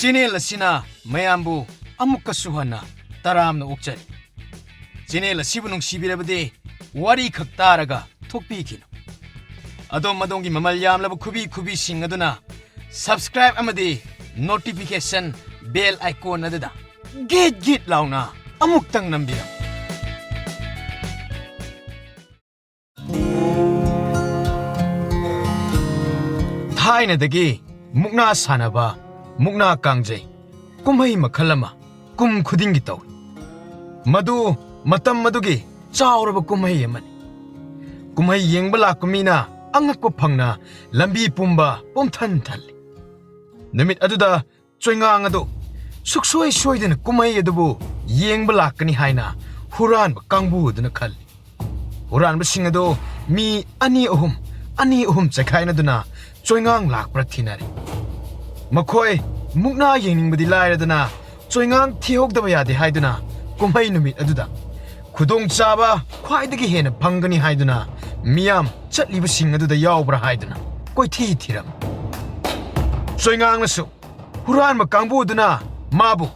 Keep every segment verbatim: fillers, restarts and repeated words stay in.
Channel ꯑꯁꯤꯅ ꯃꯌꯥꯝꯕꯨ ꯑꯃꯨꯛꯀꯁꯨ ꯍꯟꯅ ꯇꯔꯥꯝꯅ ꯑꯣꯛꯆꯔꯤ꯫ ꯆꯦꯅꯦꯜ ꯑꯁꯤꯕꯨ ꯅꯨꯡꯁꯤꯕꯤꯔꯕꯗꯤ ꯋꯥꯔꯤꯈꯛ ꯇꯥꯔꯒ ꯊꯣꯛꯄꯤꯈꯤꯅꯨ꯫ ꯑꯗꯣꯝ ꯑꯗꯣꯝꯒꯤ ꯃꯃꯜ ꯌꯥꯝꯂꯕ ꯈꯨꯕꯤ ꯈꯨꯕꯤꯁꯤꯡ ꯑꯗꯨꯅ subscribe ꯑꯃꯗꯤ notification bell icon ꯑꯗꯨꯗ ꯒꯤꯠ ꯒꯤꯠ ꯂꯥꯎꯅ ꯑꯃꯨꯛꯇꯪ ꯅꯝꯕꯤꯔꯝꯃꯨ꯫ ꯊꯥꯏꯅꯗꯒꯤ ꯃꯨꯛꯅꯥ ꯁꯥꯟꯅꯕ, ꯃꯨꯛꯅꯥ ꯀꯥꯡꯖꯩ, ꯀꯨꯝꯍꯩ ꯃꯈꯜ ꯑꯃ ꯀꯨꯝ ꯈꯨꯗꯤꯡꯒꯤ ꯇꯧꯏ꯫ ꯃꯗꯨ ꯃꯇꯝ ꯑꯗꯨꯒꯤ ꯆꯥꯎꯔꯕ ꯀꯨꯝꯍꯩ ꯑꯃꯅꯤ꯫ ꯀꯨꯝꯍꯩ ꯌꯦꯡꯕ ꯂꯥꯛꯄ ꯃꯤꯅ ꯑꯉꯛꯄ ꯐꯪꯅ ꯂꯝꯕꯤ ꯄꯨꯝꯕ ꯄꯨꯝꯊꯟ ꯊꯜꯂꯤ꯫ ꯅꯨꯃꯤꯠ ꯑꯗꯨꯗ ꯆꯣꯏꯉꯥꯡ ꯑꯗꯨ ꯁꯨꯛꯁꯣꯏ ꯁꯣꯏꯗꯅ ꯀꯨꯝꯍꯩ ꯑꯗꯨꯕꯨ ꯌꯦꯡꯕ ꯂꯥꯛꯀꯅꯤ ꯍꯥꯏꯅ ꯍꯨꯔꯥꯟꯕ ꯀꯥꯡꯕꯨ ꯑꯗꯨꯅ ꯈꯜꯂꯤ꯫ ꯍꯨꯔꯥꯟꯕꯁꯤꯡ ꯑꯗꯨ ꯃꯤ ꯑꯅꯤ ꯑꯍꯨꯝ, ꯑꯅꯤ ꯑꯍꯨꯝ ꯆꯩꯈꯥꯏꯅꯗꯨꯅ ꯆꯣꯏꯉꯥꯡ ꯂꯥꯛꯄ꯭ꯔꯥ ꯊꯤꯅꯔꯤ꯫ ꯃꯈꯣꯏ ꯃꯨꯛꯅꯥ ꯌꯦꯡꯅꯤꯡꯕꯗꯤ ꯂꯥꯏꯔꯗꯅ ꯆꯣꯏꯉꯥꯡ ꯊꯤꯍꯧꯗꯕ ꯌꯥꯗꯦ ꯍꯥꯏꯗꯨꯅ ꯀꯨꯝꯍꯩ ꯅꯨꯃꯤꯠ ꯑꯗꯨꯗ ꯈꯨꯗꯣꯡꯆꯥꯕ ꯈ꯭ꯋꯥꯏꯗꯒꯤ ꯍꯦꯟꯅ ꯐꯪꯒꯅꯤ ꯍꯥꯏꯗꯨꯅ ꯃꯤꯌꯥꯝ ꯆꯠꯂꯤꯕꯁꯤꯡ ꯑꯗꯨꯗ ꯌꯥꯎꯕ꯭ꯔꯥ ꯍꯥꯏꯗꯨꯅ ꯀꯣꯏꯊꯤ ꯊꯤꯔꯝꯃꯤ꯫ ꯆꯣꯏꯉꯥꯡꯅꯁꯨ ꯍꯨꯔꯥꯟꯕ ꯀꯥꯡꯕꯨ ꯑꯗꯨꯅ ꯃꯥꯕꯨ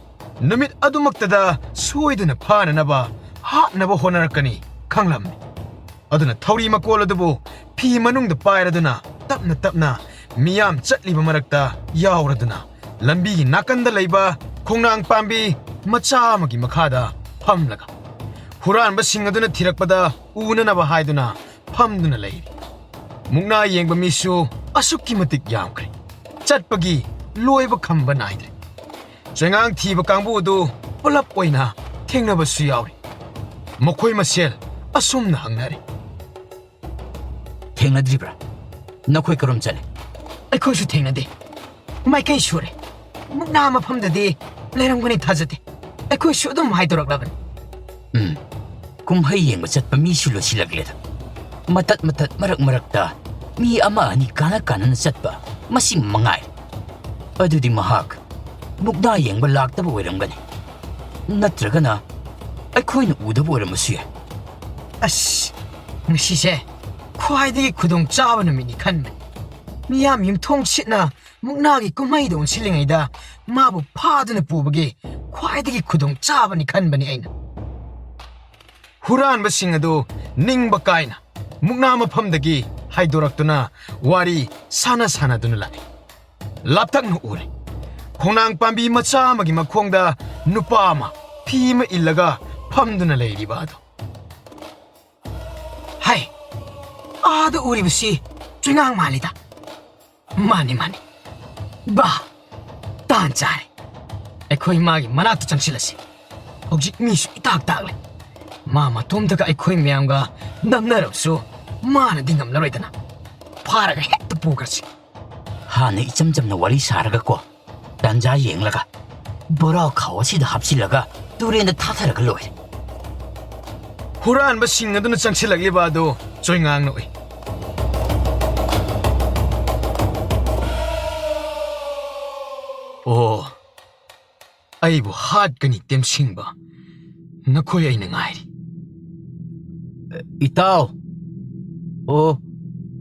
ꯅꯨꯃꯤꯠ ꯑꯗꯨꯃꯛꯇꯗ ꯁꯣꯏꯗꯅ ꯐꯥꯅꯅꯕ ꯍꯥꯠꯅꯕ ꯍꯣꯠꯅꯔꯛꯀꯅꯤ ꯈꯪꯂꯝꯃꯤ꯫ ꯑꯗꯨꯅ ꯊꯧꯔꯤ ꯃꯀꯣꯜ ꯑꯗꯨꯕꯨ ꯐꯤ ꯃꯅꯨꯡꯗ ꯄꯥꯏꯔꯗꯨꯅ ꯇꯞꯅ ꯇꯞꯅ ꯃꯤꯌꯥꯝ ꯆꯠꯂꯤꯕ ꯃꯔꯛꯇ ꯌꯥꯎꯔꯗꯨꯅ ꯂꯝꯕꯤꯒꯤ ꯅꯥꯀꯟꯗ ꯂꯩꯕ ꯈꯣꯡꯅꯥꯡ ꯄꯥꯝꯕꯤ ꯃꯆꯥ ꯑꯃꯒꯤ ꯃꯈꯥꯗ ꯐꯝꯂꯒ ꯍꯨꯔꯥꯟꯕꯁꯤꯡ ꯑꯗꯨꯅ ꯊꯤꯔꯛꯄꯗ ꯎꯅꯅꯕ ꯍꯥꯏꯗꯨꯅ ꯐꯝꯗꯨꯅ ꯂꯩꯔꯤ꯫ ꯃꯨꯛꯅꯥ ꯌꯦꯡꯕ ꯃꯤꯁꯨ ꯑꯁꯨꯛꯀꯤ ꯃꯇꯤꯛ ꯌꯥꯝꯈ꯭ꯔꯦ꯫ ꯆꯠꯄꯒꯤ ꯂꯣꯏꯕ ꯈꯝꯕ ꯅꯥꯏꯗ꯭ꯔꯦ꯫ ꯆꯣꯏꯉꯥꯡ ꯊꯤꯕ ꯀꯥꯡꯕꯨ ꯑꯗꯨ ꯄꯨꯂꯞ ꯑꯣꯏꯅ ꯊꯦꯡꯅꯕꯁꯨ ꯌꯥꯎꯔꯤ꯫ ꯃꯈꯣꯏ ꯃꯁꯦꯜ ꯑꯁꯨꯝꯅ ꯍꯪꯅꯔꯤ꯫ "ꯊꯦꯡꯅꯗ꯭ꯔꯤꯕ꯭ꯔꯥ? ꯅꯈꯣꯏ ꯀꯔꯣꯝ ꯆꯠꯂꯦ?" "ꯑꯩꯈꯣꯏꯁꯨ ꯊꯦꯡꯅꯗꯦ꯫ ꯃꯥꯏꯀꯩ ꯁꯨꯔꯦ꯫ ꯃꯨꯛꯅꯥ ꯃꯐꯝꯗꯗꯤ ꯂꯩꯔꯝꯒꯅꯤ ꯊꯥꯖꯗꯦ꯫ ꯑꯩꯈꯣꯏꯁꯨ ꯑꯗꯨꯝ ꯍꯥꯏꯗꯣꯔꯛꯂꯕꯅꯤ꯫" ꯎꯝ, ꯀꯨꯝꯍꯩ ꯌꯦꯡꯕ ꯆꯠꯄ ꯃꯤꯁꯨ ꯂꯣꯏꯁꯤꯜꯂꯛꯂꯦꯗ꯫ ꯃꯇꯠ ꯃꯇꯠ, ꯃꯔꯛ ꯃꯔꯛꯇ ꯃꯤ ꯑꯃ ꯑꯅꯤ ꯀꯥꯟꯅ ꯀꯥꯟꯅꯅ ꯆꯠꯄ, ꯃꯁꯤ ꯃꯉꯥꯏꯔꯦ꯫ ꯑꯗꯨꯗꯤ ꯃꯍꯥꯛ ꯃꯨꯛꯅꯥ ꯌꯦꯡꯕ ꯂꯥꯛꯇꯕ ꯑꯣꯏꯔꯝꯒꯅꯤ, ꯅꯠꯇ꯭ꯔꯒꯅ ꯑꯩꯈꯣꯏꯅ ꯎꯗꯕ ꯑꯣꯏꯔꯝꯕꯁꯨ ꯌꯥꯏ꯫ ꯑꯁ, ꯉꯁꯤꯁꯦ ꯈ꯭ꯋꯥꯏꯗꯒꯤ ꯈꯨꯗꯣꯡ ꯆꯥꯕ ꯅꯨꯃꯤꯠꯅꯤ ꯈꯟꯕꯅꯤ꯫ ꯃꯤꯌꯥꯝ ꯌꯨꯝꯊꯣꯡ ꯁꯤꯠꯅ ꯃꯨꯛꯅꯥꯒꯤ ꯀꯨꯝꯍꯩꯗ ꯑꯣꯟꯁꯤꯜꯂꯤꯉꯩꯗ ꯃꯥꯕꯨ ꯐꯥꯗꯨꯅ ꯄꯨꯕꯒꯤ ꯈ꯭ꯋꯥꯏꯗꯒꯤ ꯈꯨꯗꯣꯡ ꯆꯥꯕꯅꯤ ꯈꯟꯕꯅꯤ ꯑꯩꯅ꯫ ꯍꯨꯔꯥꯟꯕꯁꯤꯡ ꯑꯗꯨ ꯅꯤꯡꯕ ꯀꯥꯏꯅ ꯃꯨꯛꯅꯥ ꯃꯐꯝꯗꯒꯤ ꯍꯥꯏꯗꯣꯔꯛꯇꯨꯅ ꯋꯥꯔꯤ ꯁꯥꯟꯅ ꯁꯥꯟꯅꯗꯨꯅ ꯂꯥꯛꯏ꯫ ꯂꯥꯞꯇꯛꯅ ꯎꯔꯦ꯫ ꯈꯣꯡꯅꯥꯡ ꯄꯥꯝꯕꯤ ꯃꯆꯥ ꯑꯃꯒꯤ ꯃꯈꯣꯡꯗ ꯅꯨꯄꯥ ꯑꯃ ꯐꯤ ꯑꯃ ꯏꯜꯂꯒ ꯐꯝꯗꯨꯅ ꯂꯩꯔꯤꯕ ꯑꯗꯨ꯫ ꯍꯥꯏ, ꯑꯥꯗ ꯎꯔꯤꯕꯁꯤ ꯆꯨꯏꯉꯥꯡ ꯃꯥꯜꯂꯤꯗ꯫ ꯃꯥꯅꯤ, ꯃꯥꯅꯤ꯫ ꯕꯥ, ꯇꯥꯟ ꯆꯥꯔꯦ꯫ ꯑꯩꯈꯣꯏ ꯃꯥꯒꯤ ꯃꯅꯥꯛꯇ ꯆꯪꯁꯤꯜꯂꯁꯤ꯫ ꯍꯧꯖꯤꯛ ꯃꯤꯁꯨ ꯏꯇꯥꯛ ꯇꯥꯛꯂꯦ꯫ ꯃꯥ ꯃꯇꯣꯝꯇꯒ ꯑꯩꯈꯣꯏ ꯃꯌꯥꯝꯒ ꯅꯝꯅꯔꯕꯁꯨ ꯃꯥꯅꯗꯤ ꯉꯝꯂꯔꯣꯏꯗꯅ꯫ ꯐꯥꯔꯒ ꯍꯦꯛꯇ ꯄꯨꯈ꯭ꯔꯁꯤ꯫ ꯍꯥꯟꯅ ꯏꯆꯝ ꯆꯝꯅ ꯋꯥꯔꯤ ꯁꯥꯔꯒꯀꯣ, ꯇꯥꯟꯖꯥ ꯌꯦꯡꯂꯒ ꯕꯣꯔꯥ ꯈꯥꯎ ꯑꯁꯤꯗ ꯍꯥꯞꯆꯤꯜꯂꯒ ꯇꯨꯔꯦꯟꯗ ꯊꯥꯊꯔꯒ ꯂꯣꯏꯔꯦ꯫ ꯍꯨꯔꯥꯟꯕꯁꯤꯡ ꯑꯗꯨꯅ ꯆꯪꯁꯤꯜꯂꯛꯂꯤꯕ ꯑꯗꯨ ꯆꯣꯏꯉꯥꯡꯅ ꯎꯏ꯫ ꯑꯣ, ꯑꯩꯕꯨ ꯍꯥꯠꯀꯅꯤ ꯇꯦꯝꯁꯤꯡꯕ ꯅꯈꯣꯏ ꯑꯩꯅ ꯉꯥꯏꯔꯤ꯫ ꯏꯇꯥꯎ! ꯑꯣ,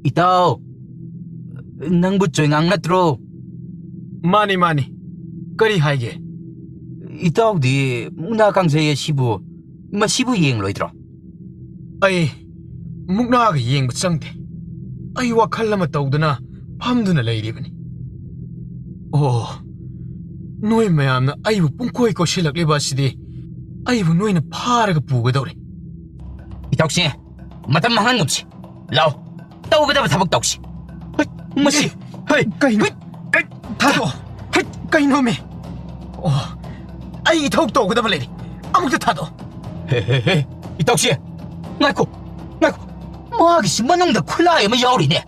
ꯏꯇꯥꯎ! ꯅꯪꯕꯨ ꯆꯣꯏꯉꯥꯡ ꯅꯠꯇ꯭ꯔꯣ? ꯃꯥꯅꯤ, ꯃꯥꯅꯤ꯫ ꯀꯔꯤ ꯍꯥꯏꯒꯦ? ꯏꯇꯥꯎꯗꯤ ꯃꯨꯛꯅꯥ ꯀꯥꯡꯖꯩ ꯑꯁꯤꯕꯨ, ꯃꯁꯤꯕꯨ ꯌꯦꯡꯂꯣꯏꯗ꯭ꯔꯣ? ꯑꯩ ꯃꯨꯛꯅꯥꯒ ꯌꯦꯡꯕ ꯆꯪꯗꯦ꯫ ꯑꯩ ꯋꯥꯈꯜ ꯑꯃ ꯇꯧꯗꯨꯅ ꯐꯝꯗꯨꯅ ꯂꯩꯔꯤꯕꯅꯤ꯫ ꯑꯣ, ꯅꯣꯏ ꯃꯌꯥꯝꯅ ꯑꯩꯕꯨ ꯄꯨꯡꯀꯣꯏ ꯀꯣꯏꯁꯤꯜꯂꯛꯂꯤꯕ ꯑꯁꯤꯗꯤ ꯑꯩꯕꯨ ꯅꯣꯏꯅ ꯐꯥꯔꯒ ꯄꯨꯒꯗꯧꯔꯦ꯫ ꯏꯇꯥꯎꯁꯦ, ꯃꯇꯝ ꯃꯥꯡꯍꯟꯒꯨꯝꯁꯤ꯫ ꯂꯥꯎ, ꯇꯧꯒꯗꯕ ꯊꯕꯛ ꯇꯧꯁꯤ꯫ ꯍꯩ, ꯃꯁꯤ꯫ ꯍꯩ, ꯀꯩꯅꯣ? ꯍꯩ, ꯀꯩ-, ꯊꯥꯗꯣꯛꯑꯣ꯫ ꯍꯩ, ꯀꯩꯅꯣꯃꯤ? ꯑꯣ, ꯑꯩ ꯏꯊꯧ ꯇꯧꯒꯗꯕ ꯂꯩꯔꯤ꯫ ꯑꯃꯨꯛꯇ ꯊꯥꯗꯣꯛꯑꯣ꯫ ꯍꯦ, ꯍꯦ, ꯍꯦ, ꯏꯇꯥꯎꯁꯦ, ꯉꯥꯏꯈꯣ, ꯉꯥꯏꯈꯣ꯫ ꯃꯥꯒꯤꯁꯤ ꯃꯅꯨꯡꯗ ꯈꯨꯠꯂꯥꯏ ꯑꯃ ꯌꯥꯎꯔꯤꯅꯦ꯫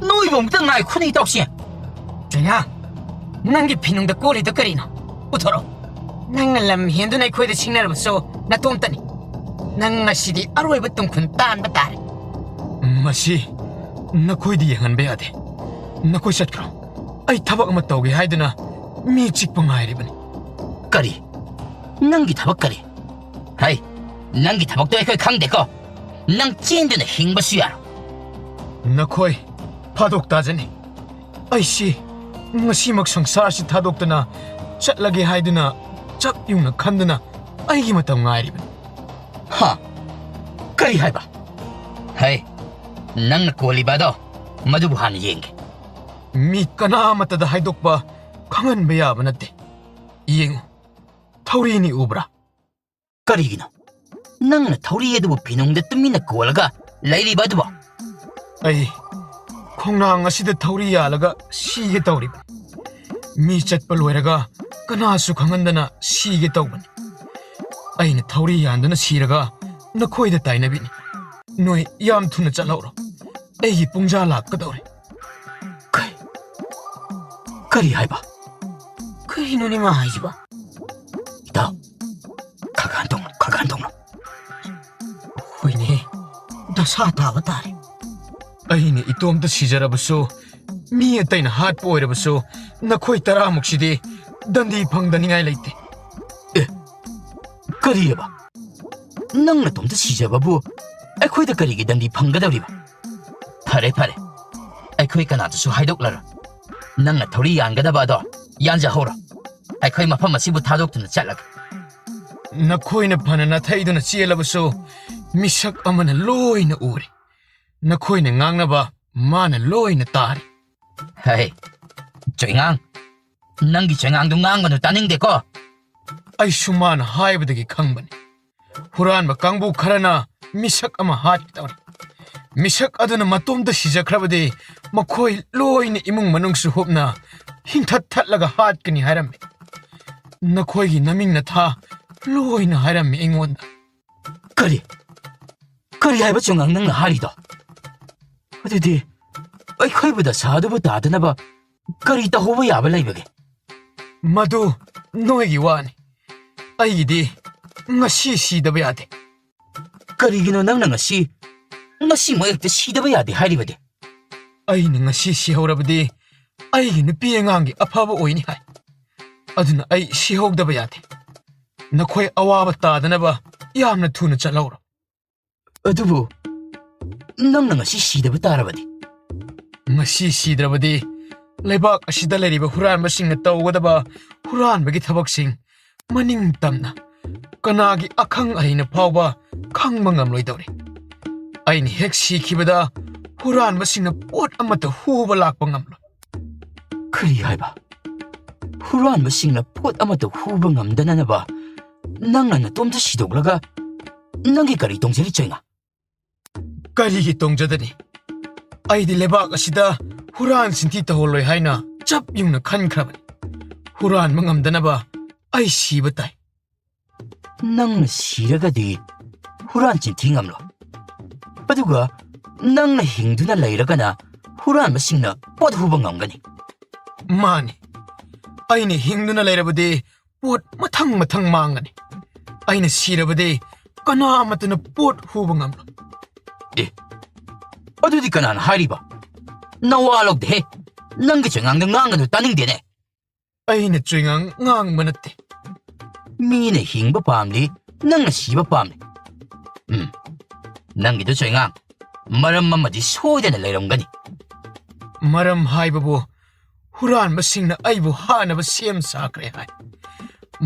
ꯅꯣꯏꯕꯨ ꯑꯃꯨꯛꯇ ꯉꯥꯏꯈꯣꯅꯦ, ꯏꯇꯥꯎꯁꯦ꯫ ꯆꯩꯅꯥ, ꯅꯪꯒꯤ ꯐꯤꯅꯨꯡꯗ ꯀꯣꯜꯂꯤꯗꯣ ꯀꯔꯤꯅꯣ? ꯄꯨꯊꯣꯔꯛꯑꯣ꯫ ꯅꯪꯅ ꯂꯝ ꯍꯦꯟꯗꯨꯅ ꯑꯩꯈꯣꯏꯗ ꯁꯤꯡꯅꯔꯕꯁꯨ ꯅꯇꯣꯝꯇꯅꯤ꯫ ꯅꯪ ꯉꯁꯤꯗꯤ ꯑꯔꯣꯏꯕ ꯇꯨꯡꯈꯨꯟ ꯇꯥꯟꯕ ꯇꯥꯔꯦ꯫ ꯃꯁꯤ ꯅꯈꯣꯏꯗꯤ ꯌꯦꯡꯍꯟꯕ ꯌꯥꯗꯦ꯫ ꯅꯈꯣꯏ ꯆꯠꯈ꯭ꯔꯣ꯫ ꯑꯩ ꯊꯕꯛ ꯑꯃ ꯇꯧꯒꯦ ꯍꯥꯏꯗꯨꯅ ꯃꯤ ꯆꯤꯛꯄ ꯉꯥꯏꯔꯤꯕꯅꯤ꯫ ꯀꯔꯤ? ꯅꯪꯒꯤ ꯊꯕꯛ ꯀꯔꯤ? ꯍꯩ, ꯅꯪꯒꯤ ꯊꯕꯛꯇꯣ ꯑꯩꯈꯣꯏ ꯈꯪꯗꯦꯀꯣ꯫ ꯅꯪ ꯆꯦꯟꯗꯨꯅ ꯍꯤꯡꯕꯁꯨ ꯌꯥꯔꯣꯏ꯫ ꯅꯈꯣꯏ ꯐꯥꯗꯣꯛ ꯇꯥꯖꯅꯤ꯫ ꯑꯩꯁꯤ ꯉꯁꯤꯃꯛ ꯁꯪꯁꯥꯔꯁꯤ ꯊꯥꯗꯣꯛꯇꯅ ꯆꯠꯂꯒꯦ ꯍꯥꯏꯗꯨꯅ ꯆꯞ ꯌꯨꯡꯅ ꯈꯟꯗꯨꯅ ꯑꯩꯒꯤ ꯃꯇꯝ ꯉꯥꯏꯔꯤꯕꯅꯤ꯫ ꯍꯥ? ꯀꯔꯤ ꯍꯥꯏꯕ? ꯍꯩ, ꯅꯪꯅ ꯀꯣꯜꯂꯤꯕ ꯑꯗꯣ, ꯃꯗꯨꯕꯨ ꯍꯥꯟꯅ ꯌꯦꯡꯒꯦ꯫ ꯃꯤ ꯀꯅꯥ ꯑꯃꯠꯇꯗ ꯍꯥꯏꯗꯣꯛꯄ, ꯈꯪꯍꯟꯕ ꯌꯥꯕ ꯅꯠꯇꯦ꯫ ꯌꯦꯡꯉꯨ, ꯊꯧꯔꯤꯅꯤ ꯎꯕ꯭ꯔꯥ? ꯀꯔꯤꯒꯤꯅꯣ ꯅꯪꯅ ꯊꯧꯔꯤ ꯑꯗꯨꯕꯨ ꯐꯤꯅꯨꯡꯗ ꯇꯨꯃꯤꯟꯅ ꯀꯣꯜꯂꯒ ꯂꯩꯔꯤꯕ ꯑꯗꯨꯕꯣ? ꯑꯩ ꯈꯣꯡꯅꯥꯡ ꯑꯁꯤꯗ ꯊꯧꯔꯤ ꯌꯥꯜꯂꯒ ꯁꯤꯒꯦ ꯇꯧꯔꯤꯕꯅꯤ꯫ ꯃꯤ ꯆꯠꯄ ꯂꯣꯏꯔꯒ ꯀꯅꯥꯁꯨ ꯈꯪꯍꯟꯗꯅ ꯁꯤꯒꯦ ꯇꯧꯕꯅꯤ꯫ ꯑꯩꯅ ꯊꯧꯔꯤ ꯌꯥꯟꯗꯨꯅ ꯁꯤꯔꯒ ꯅꯈꯣꯏꯗ ꯇꯥꯏꯅꯕꯤꯅꯤ꯫ ꯅꯣꯏ ꯌꯥꯝ ꯊꯨꯅ ꯆꯠꯍꯧꯔꯣ꯫ ꯑꯩꯒꯤ ꯄꯨꯡꯖꯥ ꯂꯥꯛꯀꯗꯧꯔꯦ꯫ ꯀꯩ-, ꯀꯔꯤ ꯍꯥꯏꯕ? ꯀꯔꯤꯅꯣꯅꯦ ꯃꯥ ꯍꯥꯏꯁꯤꯕꯣ? ꯏꯇꯥꯎ, ꯈꯒꯥꯟ ꯇꯧꯅꯣ, ꯈꯒꯥꯟ ꯇꯧꯅꯣ꯫ ꯍꯣꯏꯅꯦ, ꯗꯁꯥ ꯇꯥꯕ ꯇꯥꯔꯦ꯫ ꯑꯩꯅ ꯏꯇꯣꯝꯇ ꯁꯤꯖꯔꯕꯁꯨ, ꯃꯤ ꯑꯇꯩꯅ ꯍꯥꯠꯄ ꯑꯣꯏꯔꯕꯁꯨ, ꯅꯈꯣꯏ ꯇꯔꯥꯃꯨꯛꯁꯤꯗꯤ ꯗꯟꯗꯤ ꯐꯪꯗꯅꯤꯡꯉꯥꯏ ꯂꯩꯇꯦ꯫ ꯑꯦ, ꯀꯔꯤꯑꯕ? ꯅꯪ ꯅꯇꯣꯝꯇ ꯁꯤꯖꯕꯕꯨ ꯑꯩꯈꯣꯏꯗ ꯀꯔꯤꯒꯤ ꯗꯟꯗꯤ ꯐꯪꯒꯗꯧꯔꯤꯕ? ꯐꯔꯦ, ꯐꯔꯦ, ꯑꯩꯈꯣꯏ ꯀꯅꯥꯗꯁꯨ ꯍꯥꯏꯗꯣꯛꯂꯔꯣꯏ꯫ ꯅꯪꯅ ꯊꯧꯔꯤ ꯌꯥꯟꯒꯗꯕ ꯑꯗꯣ ꯌꯥꯟꯖꯍꯧꯔꯣ꯫ ꯑꯩꯈꯣꯏ ꯃꯐꯝ ꯑꯁꯤꯕꯨ ꯊꯥꯗꯣꯛꯇꯨꯅ ꯆꯠꯂꯒꯦ꯫ ꯅꯈꯣꯏꯅ ꯐꯅ ꯅꯥꯊꯩꯗꯨꯅ ꯆꯦꯜꯂꯕꯁꯨ, ꯃꯤꯁꯛ ꯑꯃꯅ ꯂꯣꯏꯅ ꯎꯔꯦ꯫ ꯅꯈꯣꯏꯅ ꯉꯥꯡꯅꯕ ꯃꯥꯅ ꯂꯣꯏꯅ ꯇꯥꯔꯦ꯫ ꯍꯦ, ꯆꯣꯏꯉꯥꯡ, ꯅꯪꯒꯤ ꯆꯣꯏꯉꯥꯡꯗꯨ ꯉꯥꯡꯒꯅꯨ, ꯇꯥꯅꯤꯡꯗꯦꯀꯣ꯫ ꯑꯩꯁꯨ ꯃꯥꯅ ꯍꯥꯏꯕꯗꯒꯤ ꯈꯪꯕꯅꯤ꯫ ꯍꯨꯔꯥꯟꯕ ꯀꯥꯡꯕꯨ ꯈꯔꯅ ꯃꯤꯁꯛ ꯑꯃ ꯍꯥꯠꯀꯗꯧꯔꯤ꯫ ꯃꯤꯁꯛ ꯑꯗꯨꯅ ꯃꯇꯣꯝꯇ ꯁꯤꯖꯈ꯭ꯔꯕꯗꯤ ꯃꯈꯣꯏ ꯂꯣꯏꯅ ꯏꯃꯨꯡ ꯃꯅꯨꯡꯁꯨ ꯍꯨꯞꯅ ꯍꯤꯡꯊꯠ ꯊꯠꯂꯒ ꯍꯥꯠꯀꯅꯤ ꯍꯥꯏꯔꯝꯃꯤ꯫ ꯅꯈꯣꯏꯒꯤ ꯅꯃꯤꯡ ꯅꯊꯥ ꯂꯣꯏꯅ ꯍꯥꯏꯔꯝꯃꯤ ꯑꯩꯉꯣꯟꯗ꯫ ꯀꯔꯤ? ꯀꯔꯤ ꯍꯥꯏꯕ ꯆꯣꯏꯉꯥꯡ ꯅꯪꯅ ꯍꯥꯏꯔꯤꯗꯣ? ꯑꯗꯨꯗꯤ ꯑꯩꯈꯣꯏꯕꯨ ꯗꯁꯥ ꯑꯗꯨꯕꯨ ꯇꯥꯗꯅꯕ ꯀꯔꯤ ꯇꯧꯍꯧꯕ ꯌꯥꯕ ꯂꯩꯕꯒꯦ? ꯃꯗꯨ ꯅꯣꯏꯒꯤ ꯋꯥꯅꯤ꯫ ꯑꯩꯒꯤꯗꯤ ꯉꯁꯤ ꯁꯤꯗꯕ ꯌꯥꯗꯦ꯫ ꯀꯔꯤꯒꯤꯅꯣ ꯅꯪꯅ ꯉꯁꯤ, ꯉꯁꯤꯃꯛ ꯍꯦꯛꯇ ꯁꯤꯗꯕ ꯌꯥꯗꯦ ꯍꯥꯏꯔꯤꯕꯗꯤ? ꯑꯩꯅ ꯉꯁꯤ ꯁꯤꯍꯧꯔꯕꯗꯤ ꯑꯩꯒꯤ ꯅꯨꯄꯤ ꯑꯉꯥꯡꯒꯤ ꯑꯐꯕ ꯑꯣꯏꯅꯤ ꯍꯥꯏ꯫ ꯑꯗꯨꯅ ꯑꯩ ꯁꯤꯍꯧꯗꯕ ꯌꯥꯗꯦ꯫ ꯅꯈꯣꯏ ꯑꯋꯥꯕ ꯇꯥꯗꯅꯕ ꯌꯥꯝꯅ ꯊꯨꯅ ꯆꯠꯍꯧꯔꯣ꯫ ꯑꯗꯨꯕꯨ ꯅꯪꯅ ꯉꯁꯤ ꯁꯤꯗꯕ ꯇꯥꯔꯕꯗꯤ? ꯉꯁꯤ ꯁꯤꯗ꯭ꯔꯕꯗꯤ ꯂꯩꯕꯥꯛ ꯑꯁꯤꯗ ꯂꯩꯔꯤꯕ ꯍꯨꯔꯥꯟꯕꯁꯤꯡꯅ ꯇꯧꯒꯗꯕ ꯍꯨꯔꯥꯟꯕꯒꯤ ꯊꯕꯛꯁꯤꯡ ꯃꯅꯤꯡ ꯇꯝꯅ ꯀꯅꯥꯒꯤ ꯑꯈꯪ ꯑꯍꯩꯅ ꯐꯥꯎꯕ ꯈꯪꯕ ꯉꯝꯂꯣꯏꯗꯧꯔꯤ꯫ ꯑꯩꯅ ꯍꯦꯛ ꯁꯤꯈꯤꯕꯗ ꯍꯨꯔꯥꯟꯕꯁꯤꯡꯅ ꯄꯣꯠ ꯑꯃꯠꯇ ꯍꯨꯕ ꯂꯥꯛꯄ ꯉꯝꯂꯣꯏ꯫ ꯀꯔꯤ ꯍꯥꯏꯕ? ꯍꯨꯔꯥꯟꯕꯁꯤꯡꯅ ꯄꯣꯠ ꯑꯃꯠꯇ ꯍꯨꯕ ꯉꯝꯗꯅꯅꯕ ꯅꯪꯅ ꯅꯇꯣꯝꯇ ꯁꯤꯗꯣꯛꯂꯒ ꯅꯪꯒꯤ ꯀꯔꯤ ꯇꯣꯡꯖꯔꯤ, ꯆꯩꯉꯥ? ꯀꯔꯤꯒꯤ ꯇꯣꯡꯖꯗꯅꯤ? ꯑꯩꯗꯤ ꯂꯩꯕꯥꯛ ꯑꯁꯤꯗ ꯍꯨꯔꯥꯟ ꯆꯤꯟꯊꯤ ꯇꯧꯍꯜꯂꯣꯏ ꯍꯥꯏꯅ ꯆꯞ ꯌꯨꯡꯅ ꯈꯟꯈ꯭ꯔꯕꯅꯤ꯫ ꯍꯨꯔꯥꯟꯕ ꯉꯝꯗꯅꯕ ꯑꯩ ꯁꯤꯕ ꯇꯥꯏ꯫ ꯅꯪꯅ ꯁꯤꯔꯒꯗꯤ ꯍꯨꯔꯥꯟ ꯆꯤꯟꯊꯤ ꯉꯝꯂꯣꯏ꯫ ꯑꯗꯨꯒ ꯅꯪꯅ ꯍꯤꯡꯗꯨꯅ ꯂꯩꯔꯒꯅ ꯍꯨꯔꯥꯟꯕꯁꯤꯡꯅ ꯄꯣꯠ ꯍꯨꯕ ꯉꯝꯒꯅꯤ꯫ ꯃꯥꯅꯤ, ꯑꯩꯅ ꯍꯤꯡꯗꯨꯅ ꯂꯩꯔꯕꯗꯤ ꯄꯣꯠ ꯃꯊꯪ ꯃꯊꯪ ꯃꯥꯡꯒꯅꯤ꯫ ꯑꯩꯅ ꯁꯤꯔꯕꯗꯤ ꯀꯅꯥ ꯑꯃꯠꯇꯅ ꯄꯣꯠ ꯍꯨꯕ ꯉꯝꯂꯣꯏ꯫ ꯑꯦ, ꯑꯗꯨꯗꯤ ꯀꯅꯥꯅ ꯍꯥꯏꯔꯤꯕ? ꯅꯋꯥ ꯂꯧꯗꯦꯍꯦ꯫ ꯅꯪꯒꯤ ꯆꯩꯉꯥꯡꯗ ꯉꯥꯡꯒꯅꯨ, ꯇꯥꯅꯤꯡꯗꯦꯅꯦ꯫ ꯑꯩꯅ ꯆꯩꯉꯥꯡ ꯉꯥꯡꯕ ꯅꯠꯇꯦ꯫ ꯃꯤꯅ ꯍꯤꯡꯕ ꯄꯥꯝꯂꯤ, ꯅꯪꯅ ꯁꯤꯕ ꯄꯥꯝꯂꯤ꯫ ꯎꯝ, ꯅꯪꯒꯤꯗꯨ ꯆꯩꯉꯥꯡ, ꯃꯔꯝ ꯑꯃꯗꯤ ꯁꯣꯏꯗꯅ ꯂꯩꯔꯝꯒꯅꯤ꯫ ꯃꯔꯝ ꯍꯥꯏꯕꯕꯨ ꯍꯨꯔꯥꯟꯕꯁꯤꯡꯅ ꯑꯩꯕꯨ ꯍꯥꯠꯅꯕ ꯁꯦꯝ ꯁꯥꯈ꯭ꯔꯦ ꯍꯥꯏ꯫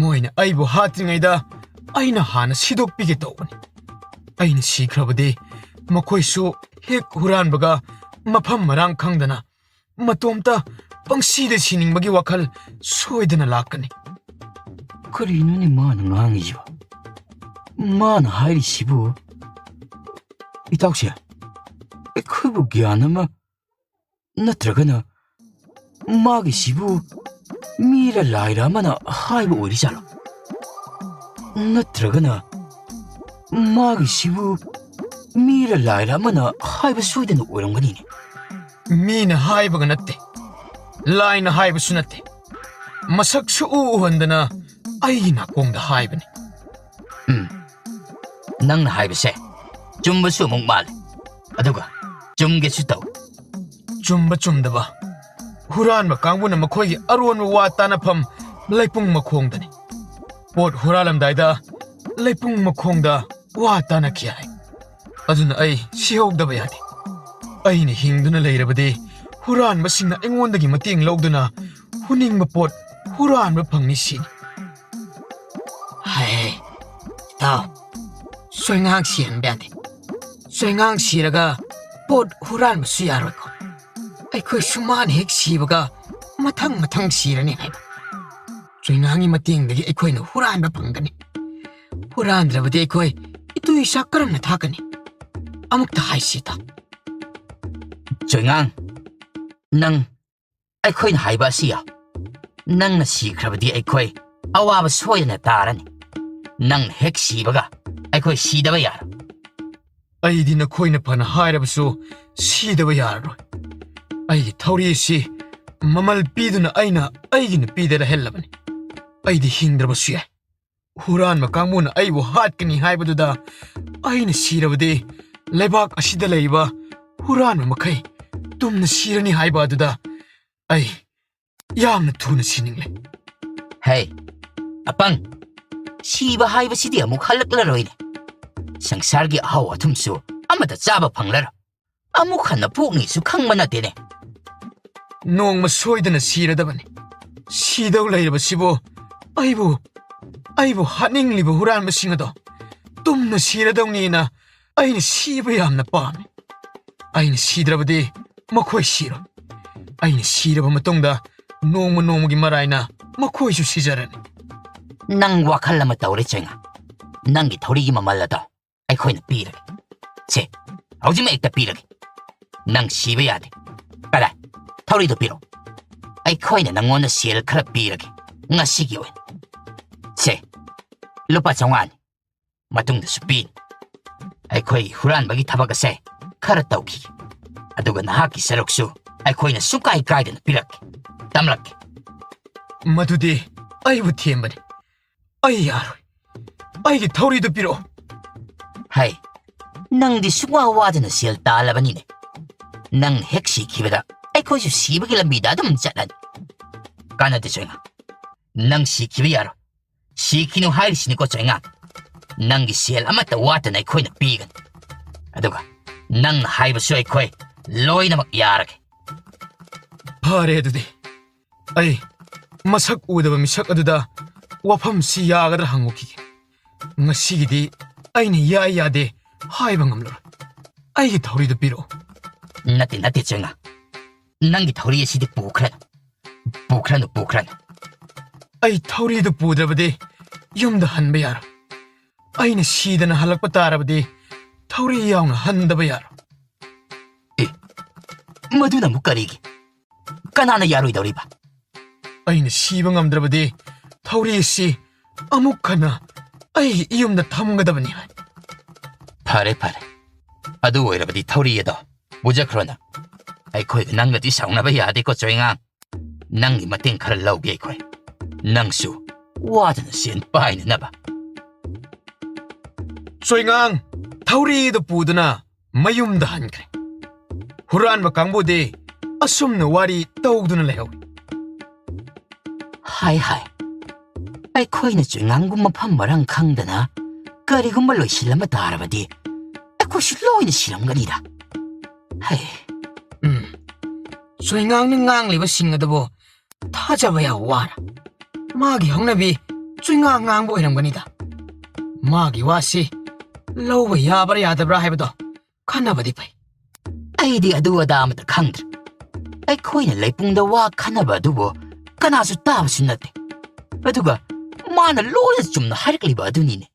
ꯃꯣꯏꯅ ꯑꯩꯕꯨ ꯍꯥꯠꯇ꯭ꯔꯤꯉꯩꯗ ꯑꯩꯅ ꯍꯥꯟꯅ ꯁꯤꯗꯣꯛꯄꯤꯒꯦ ꯇꯧꯕꯅꯤ꯫ ꯑꯩꯅ ꯁꯤꯈ꯭ꯔꯕꯗꯤ ꯃꯈꯣꯏꯁꯨ ꯍꯦꯛ ꯍꯨꯔꯥꯟꯕꯒ ꯃꯐꯝ ꯃꯔꯥꯡ ꯈꯪꯗꯅ ꯃꯇꯣꯝꯇ ꯄꯪꯁꯤꯗ ꯁꯤꯅꯤꯡꯕꯒꯤ ꯋꯥꯈꯜ ꯁꯣꯏꯗꯅ ꯂꯥꯛꯀꯅꯤ꯫ ꯀꯔꯤꯅꯣꯅꯦ ꯃꯥꯅ ꯉꯥꯡꯉꯤꯁꯤꯕꯣ? ꯃꯥꯅ ꯍꯥꯏꯔꯤꯁꯤꯕꯨ? ꯏꯇꯥꯎꯁꯦ, ꯑꯩꯈꯣꯏꯕꯨ ꯒ꯭ꯌꯥꯟ ꯑꯃ ꯅꯠꯇ꯭ꯔꯒꯅ ꯃꯥꯒꯤꯁꯤꯕꯨ ꯃꯤꯔ ꯂꯥꯏꯔ ꯑꯃꯅ ꯍꯥꯏꯕ ꯑꯣꯏꯔꯤꯖꯥꯠꯂꯣ? ꯅꯠꯇ꯭ꯔꯒꯅ ꯃꯥꯒꯤꯁꯤꯕꯨ ꯃꯤꯔ ꯂꯥꯏꯔ ꯑꯃꯅ ꯍꯥꯏꯕ ꯁꯣꯏꯗꯅ ꯑꯣꯏꯔꯝꯒꯅꯤꯅꯦ꯫ ꯃꯤꯅ ꯍꯥꯏꯕꯒ ꯅꯠꯇꯦ, ꯂꯥꯏꯅ ꯍꯥꯏꯕꯁꯨ ꯅꯠꯇꯦ꯫ ꯃꯁꯛ ꯁꯨꯛꯎ ꯎꯍꯟꯗꯅ ꯑꯩꯒꯤ ꯅꯥꯀꯣꯡꯗ ꯍꯥꯏꯕꯅꯤ꯫ ꯎꯝ, ꯅꯪꯅ ꯍꯥꯏꯕꯁꯦ ꯆꯨꯝꯕꯁꯨ ꯑꯃꯨꯛ ꯃꯥꯜꯂꯦ, ꯑꯗꯨꯒ ꯆꯨꯝꯒꯦꯁꯨ ꯇꯧ꯫ ꯆꯨꯝꯕ ꯆꯨꯝꯗꯕ, ꯍꯨꯔꯥꯟꯕ ꯀꯥꯡꯕꯨꯅ ꯃꯈꯣꯏꯒꯤ ꯑꯔꯣꯟꯕ ꯋꯥ ꯇꯥꯅꯐꯝ ꯂꯩꯄꯨꯡ ꯃꯈꯣꯡꯗꯅꯤ꯫ ꯄꯣꯠ ꯍꯨꯔꯥꯜꯂꯝꯗꯥꯏꯗ ꯂꯩꯄꯨꯡ ꯃꯈꯣꯡꯗ ꯋꯥ ꯇꯥꯅꯈꯤ ꯍꯥꯏ꯫ ꯑꯗꯨꯅ ꯑꯩ ꯁꯤꯍꯧꯗꯕ ꯌꯥꯗꯦ꯫ ꯑꯩꯅ ꯍꯤꯡꯗꯨꯅ ꯂꯩꯔꯕꯗꯤ ꯍꯨꯔꯥꯟꯕꯁꯤꯡꯅ ꯑꯩꯉꯣꯟꯗꯒꯤ ꯃꯇꯦꯡ ꯂꯧꯗꯨꯅ ꯍꯨꯅꯤꯡꯕ ꯄꯣꯠ ꯍꯨꯔꯥꯟꯕ ꯐꯪꯅꯤ ꯁꯤꯅꯤ꯫ ꯍꯥꯏ, ꯏꯇꯥꯎ, ꯆꯣꯏꯉꯥꯡ ꯁꯤꯍꯟꯕ ꯌꯥꯗꯦ꯫ ꯆꯣꯏꯉꯥꯡ ꯁꯤꯔꯒ ꯄꯣꯠ ꯍꯨꯔꯥꯟꯕꯁꯨ ꯌꯥꯔꯣꯏꯀꯣ꯫ ꯑꯩꯈꯣꯏꯁꯨ ꯃꯥꯅ ꯍꯦꯛ ꯁꯤꯕꯒ ꯃꯊꯪ ꯃꯊꯪ ꯁꯤꯔꯅꯤ ꯍꯥꯏꯕ꯫ ꯆꯣꯏꯉꯥꯡꯒꯤ ꯃꯇꯦꯡꯗꯒꯤ ꯑꯩꯈꯣꯏꯅ ꯍꯨꯔꯥꯟꯕ ꯐꯪꯒꯅꯤ꯫ ꯍꯨꯔꯥꯟꯗ꯭ꯔꯕꯗꯤ ꯑꯩꯈꯣꯏ ꯏꯇꯨ ꯏꯆꯥ ꯀꯔꯝꯅ ꯊꯥꯛꯀꯅꯤ? ꯑꯃꯨꯛꯇ ꯍꯥꯏꯁꯤ ꯏꯇꯥꯎ꯫ ꯆꯣꯏꯉꯥꯡ, ꯅꯪ ꯑꯩꯈꯣꯏꯅ ꯍꯥꯏꯕ ꯑꯁꯤ ꯌꯥꯎ꯫ ꯅꯪꯅ ꯁꯤꯈ꯭ꯔꯕꯗꯤ ꯑꯩꯈꯣꯏ ꯑꯋꯥꯕ ꯁꯣꯏꯗꯅ ꯇꯥꯔꯅꯤ꯫ ꯅꯪꯅ ꯍꯦꯛ ꯁꯤꯕꯒ ꯑꯩꯈꯣꯏ ꯁꯤꯗꯕ ꯌꯥꯔꯣꯏ꯫ ꯑꯩꯗꯤ ꯅꯈꯣꯏꯅ ꯐꯅ ꯍꯥꯏꯔꯕꯁꯨ ꯁꯤꯗꯕ ꯌꯥꯔꯔꯣꯏ꯫ ꯑꯩꯒꯤ ꯊꯧꯔꯤ ꯑꯁꯤ ꯃꯃꯜ ꯄꯤꯗꯨꯅ ꯑꯩꯅ ꯑꯩꯒꯤ ꯅꯨꯄꯤꯗ ꯂꯩꯍꯜꯂꯕꯅꯤ꯫ ꯑꯩꯗꯤ ꯍꯤꯡꯗ꯭ꯔꯕꯁꯨ ꯌꯥꯏ꯫ ꯍꯨꯔꯥꯟꯕ ꯀꯥꯡꯕꯨꯅ ꯑꯩꯕꯨ ꯍꯥꯠꯀꯅꯤ ꯍꯥꯏꯕꯗꯨꯗ ꯑꯩꯅ ꯁꯤꯔꯕꯗꯤ ꯂꯩꯕꯥꯛ ꯑꯁꯤꯗ ꯂꯩꯕ ꯍꯨꯔꯥꯟꯕ ꯃꯈꯩ ꯇꯨꯝꯅ ꯁꯤꯔꯅꯤ ꯍꯥꯏꯕ ꯑꯗꯨꯗ ꯑꯩ ꯌꯥꯝꯅ ꯊꯨꯅ ꯁꯤꯅꯤꯡꯂꯦ꯫ ꯍꯦ, ꯑꯄꯪ, ꯁꯤꯕ ꯍꯥꯏꯕꯁꯤꯗꯤ ꯑꯃꯨꯛ ꯍꯜꯂꯛꯂꯔꯣꯏꯅꯦ꯫ ꯁꯪꯁꯥꯔꯒꯤ ꯑꯍꯥꯎ ꯑꯊꯨꯝꯁꯨ ꯑꯃꯠꯇ ꯆꯥꯕ ꯐꯪꯂꯔꯣꯏ꯫ ꯑꯃꯨꯛ ꯍꯟꯅ ꯄꯣꯛꯅꯤꯁꯨ ꯈꯪꯕ ꯅꯠꯇꯦꯅꯦ꯫ ꯅꯣꯡꯃ ꯁꯣꯏꯗꯅ ꯁꯤꯔꯗꯕꯅꯤ꯫ ꯁꯤꯗꯧ ꯂꯩꯔꯕꯁꯤꯕꯨ ꯑꯩꯕꯨ, ꯑꯩꯕꯨ ꯍꯥꯠꯅꯤꯡꯂꯤꯕ ꯍꯨꯔꯥꯟꯕꯁꯤꯡ ꯑꯗꯣ ꯇꯨꯝꯅ ꯁꯤꯔꯗꯧꯅꯤꯅ ꯑꯩꯅ ꯁꯤꯕ ꯌꯥꯝꯅ ꯄꯥꯝꯃꯤ꯫ ꯑꯩꯅ ꯁꯤꯗ꯭ꯔꯕꯗꯤ ꯃꯈꯣꯏ ꯁꯤꯔꯣꯏ꯫ ꯑꯩꯅ ꯁꯤꯔꯕ ꯃꯇꯨꯡꯗ ꯅꯣꯡꯃ ꯅꯣꯡꯃꯒꯤ ꯃꯔꯥꯏꯅ ꯃꯈꯣꯏꯁꯨ ꯁꯤꯖꯔꯅꯤ꯫ ꯅꯪ ꯋꯥꯈꯜ ꯑꯃ ꯇꯧꯔꯦ, ꯆꯣꯏꯉꯥ꯫ ꯅꯪꯒꯤ ꯊꯧꯔꯤꯒꯤ ꯃꯃꯜ ꯑꯗꯣ ꯑꯩꯈꯣꯏꯅ ꯄꯤꯔꯒꯦ꯫ ꯁꯦ, ꯍꯧꯖꯤꯛꯃꯛ ꯍꯦꯛꯇ ꯄꯤꯔꯒꯦ꯫ ꯅꯪ ꯁꯤꯕ ꯌꯥꯗꯦ꯫ ꯀꯗꯥꯏ? ꯊꯧꯔꯤꯗꯣ ꯄꯤꯔꯛꯑꯣ꯫ ꯑꯩꯈꯣꯏꯅ ꯅꯪꯉꯣꯟꯗ ꯁꯦꯜ ꯈꯔ ꯄꯤꯔꯒꯦ, ꯉꯁꯤꯒꯤ ꯑꯣꯏꯅ꯫ ꯁꯦ, ꯂꯨꯄꯥ ꯆꯥꯝꯃꯉꯥꯅꯤ꯫ ꯃꯇꯨꯡꯗꯁꯨ ꯄꯤꯅꯤ꯫ ꯑꯩꯈꯣꯏ ꯍꯨꯔꯥꯟꯕꯒꯤ ꯊꯕꯛ ꯑꯁꯦ ꯈꯔ ꯇꯧꯈꯤꯒꯦ꯫ ꯑꯗꯨꯒ ꯅꯍꯥꯛꯀꯤ ꯁꯔꯨꯛꯁꯨ ꯑꯩꯈꯣꯏꯅ ꯁꯨꯡꯀꯥꯏ ꯀꯥꯏꯗꯅ ꯄꯤꯔꯛꯀꯦ꯫ ꯇꯝꯂꯛꯀꯦ꯫ ꯃꯗꯨꯗꯤ ꯑꯩꯕꯨ ꯊꯦꯝꯕꯅꯤ꯫ ꯑꯩ ꯌꯥꯔꯣꯏ꯫ ꯑꯩꯒꯤ ꯊꯧꯔꯤꯗꯨ ꯄꯤꯔꯛꯑꯣ꯫ ꯍꯩ, ꯅꯪꯗꯤ ꯁꯨꯡꯋꯥ ꯋꯥꯗꯅ ꯁꯦꯜ ꯇꯥꯜꯂꯕꯅꯤꯅꯦ꯫ ꯅꯪ ꯍꯦꯛ ꯁꯤꯈꯤꯕꯗ ꯑꯩꯈꯣꯏꯁꯨ ꯁꯤꯕꯒꯤ ꯂꯝꯕꯤꯗ ꯑꯗꯨꯝ ꯆꯠꯂꯅꯤ꯫ ꯀꯥꯟꯅꯗꯦ, ꯆꯣꯏꯉꯥ꯫ ꯅꯪ ꯁꯤꯈꯤꯕ ꯌꯥꯔꯣꯏ꯫ ꯁꯤꯈꯤꯅꯨ ꯍꯥꯏꯔꯤꯁꯤꯅꯤꯀꯣ, ꯆꯣꯏꯉꯥ꯫ ꯅꯪꯒꯤ ꯁꯦꯜ ꯑꯃꯠꯇ ꯋꯥꯠꯇꯅ ꯑꯩꯈꯣꯏꯅ ꯄꯤꯒꯅꯤ꯫ ꯑꯗꯨꯒ ꯅꯪꯅ ꯍꯥꯏꯕꯁꯨ ꯑꯩꯈꯣꯏ ꯂꯣꯏꯅꯃꯛ ꯌꯥꯔꯒꯦ꯫ ꯐꯔꯦ ꯑꯗꯨꯗꯤ꯫ ꯑꯩ ꯃꯁꯛ ꯎꯗꯕ ꯃꯤꯁꯛ ꯑꯗꯨꯗ ꯋꯥꯐꯝꯁꯤ ꯌꯥꯒꯗ꯭ꯔꯥ ꯍꯪꯉꯨꯈꯤꯒꯦ꯫ ꯉꯁꯤꯒꯤꯗꯤ ꯑꯩꯅ ꯌꯥꯏ ꯌꯥꯗꯦ ꯍꯥꯏꯕ ꯉꯝꯂꯔꯣꯏ꯫ ꯑꯩꯒꯤ ꯊꯧꯔꯤꯗꯨ ꯄꯤꯔꯛꯑꯣ꯫ ꯅꯠꯇꯦ, ꯅꯠꯇꯦ, ꯆꯣꯏꯉꯥ꯫ ꯅꯪꯒꯤ ꯊꯧꯔꯤ ꯑꯁꯤꯗꯤ ꯄꯨꯈ꯭ꯔꯅꯨ꯫ ꯄꯨꯈ꯭ꯔꯅꯨ, ꯄꯨꯈ꯭ꯔꯅꯨ꯫ ꯑꯩ ꯊꯧꯔꯤꯗꯨ ꯄꯨꯗ꯭ꯔꯕꯗꯤ ꯌꯨꯝꯗ ꯍꯟꯕ ꯌꯥꯔꯣꯏ꯫ ꯑꯩꯅ ꯁꯤꯗꯅ ꯍꯜꯂꯛꯄ ꯇꯥꯔꯕꯗꯤ ꯊꯧꯔꯤ ꯌꯥꯎꯅ ꯍꯟꯗꯕ ꯌꯥꯔꯣꯏ꯫ ꯑꯦ, ꯃꯗꯨꯅ ꯑꯃꯨꯛ ꯀꯔꯤꯒꯤ? ꯀꯅꯥꯅ ꯌꯥꯔꯣꯏꯗꯧꯔꯤꯕ? ꯑꯩꯅ ꯁꯤꯕ ꯉꯝꯗ꯭ꯔꯕꯗꯤ ꯊꯧꯔꯤ ꯑꯁꯤ ꯑꯃꯨꯛ ꯍꯟꯅ ꯑꯩꯒꯤ ꯏꯌꯨꯝꯗ ꯊꯝꯒꯗꯕꯅꯤ ꯍꯥꯏ꯫ ꯐꯔꯦ, ꯐꯔꯦ꯫ ꯑꯗꯨ ꯑꯣꯏꯔꯕꯗꯤ ꯊꯧꯔꯤ ꯑꯗꯣ ꯄꯨꯖꯈ꯭ꯔꯣ ꯅꯪ꯫ ꯑꯩꯈꯣꯏꯒ ꯅꯪꯒꯗꯤ ꯁꯥꯎꯅꯕ ꯌꯥꯗꯦꯀꯣ, ꯆꯣꯏꯉꯥꯡ꯫ ꯅꯪꯒꯤ ꯃꯇꯦꯡ ꯈꯔ ꯂꯧꯒꯦ ꯑꯩꯈꯣꯏ꯫ ꯅꯪꯁꯨ ꯋꯥꯗꯅ ꯁꯦꯟ ꯄꯥꯏꯅꯅꯕ꯫ ꯆꯣꯏꯉꯥꯡ ꯊꯧꯔꯤꯗꯨ ꯄꯨꯗꯨꯅ ꯃꯌꯨꯝꯗ ꯍꯟꯈ꯭ꯔꯦ꯫ ꯍꯨꯔꯥꯟꯕ ꯀꯥꯡꯕꯨꯗꯤ ꯑꯁꯨꯝꯅ ꯋꯥꯔꯤ ꯇꯧꯗꯨꯅ ꯂꯩꯍꯧꯏ꯫ ꯍꯥꯏ ꯍꯥꯏ, ꯑꯩꯈꯣꯏꯅ ꯆꯣꯏꯉꯥꯡꯒꯨꯝ ꯃꯐꯝ ꯃꯔꯥꯡ ꯈꯪꯗꯅ ꯀꯔꯤꯒꯨꯝꯕ ꯂꯣꯏꯁꯤꯜꯂꯝꯕ ꯇꯥꯔꯕꯗꯤ ꯑꯩꯈꯣꯏꯁꯨ ꯂꯣꯏꯅ ꯁꯤꯔꯝꯒꯅꯤꯗ꯫ ꯍꯩ꯫ ꯎꯝ, ꯆꯣꯏꯉꯥꯡꯅ ꯉꯥꯡꯂꯤꯕꯁꯤꯡ ꯑꯗꯨꯕꯨ ꯊꯥꯖꯕ ꯌꯥꯝ ꯋꯥꯔꯦ꯫ ꯃꯥꯒꯤ ꯍꯧꯅꯕꯤ ꯆꯣꯏꯉꯥꯡ ꯉꯥꯡꯕ ꯑꯣꯏꯔꯝꯒꯅꯤꯗ꯫ ꯃꯥꯒꯤ ꯋꯥꯁꯤ ꯂꯧꯕ ꯌꯥꯕ꯭ꯔꯥ ꯌꯥꯗꯕ꯭ꯔꯥ ꯍꯥꯏꯕꯗꯣ ꯈꯟꯅꯕꯗꯤ ꯐꯩ꯫ ꯑꯩꯗꯤ ꯑꯗꯨ ꯑꯗꯥ ꯑꯃꯠꯇ ꯈꯪꯗ꯭ꯔꯦ꯫ ꯑꯩꯈꯣꯏꯅ ꯂꯩꯄꯨꯡꯗ ꯋꯥ ꯈꯟꯅꯕ ꯑꯗꯨꯕꯨ ꯀꯅꯥꯁꯨ ꯇꯥꯕꯁꯨ ꯅꯠꯇꯦ꯫ ꯑꯗꯨꯒ ꯃꯥꯅ ꯂꯣꯏꯅ ꯆꯨꯝꯅ ꯍꯥꯏꯔꯛꯂꯤꯕ ꯑꯗꯨꯅꯤꯅꯦ꯫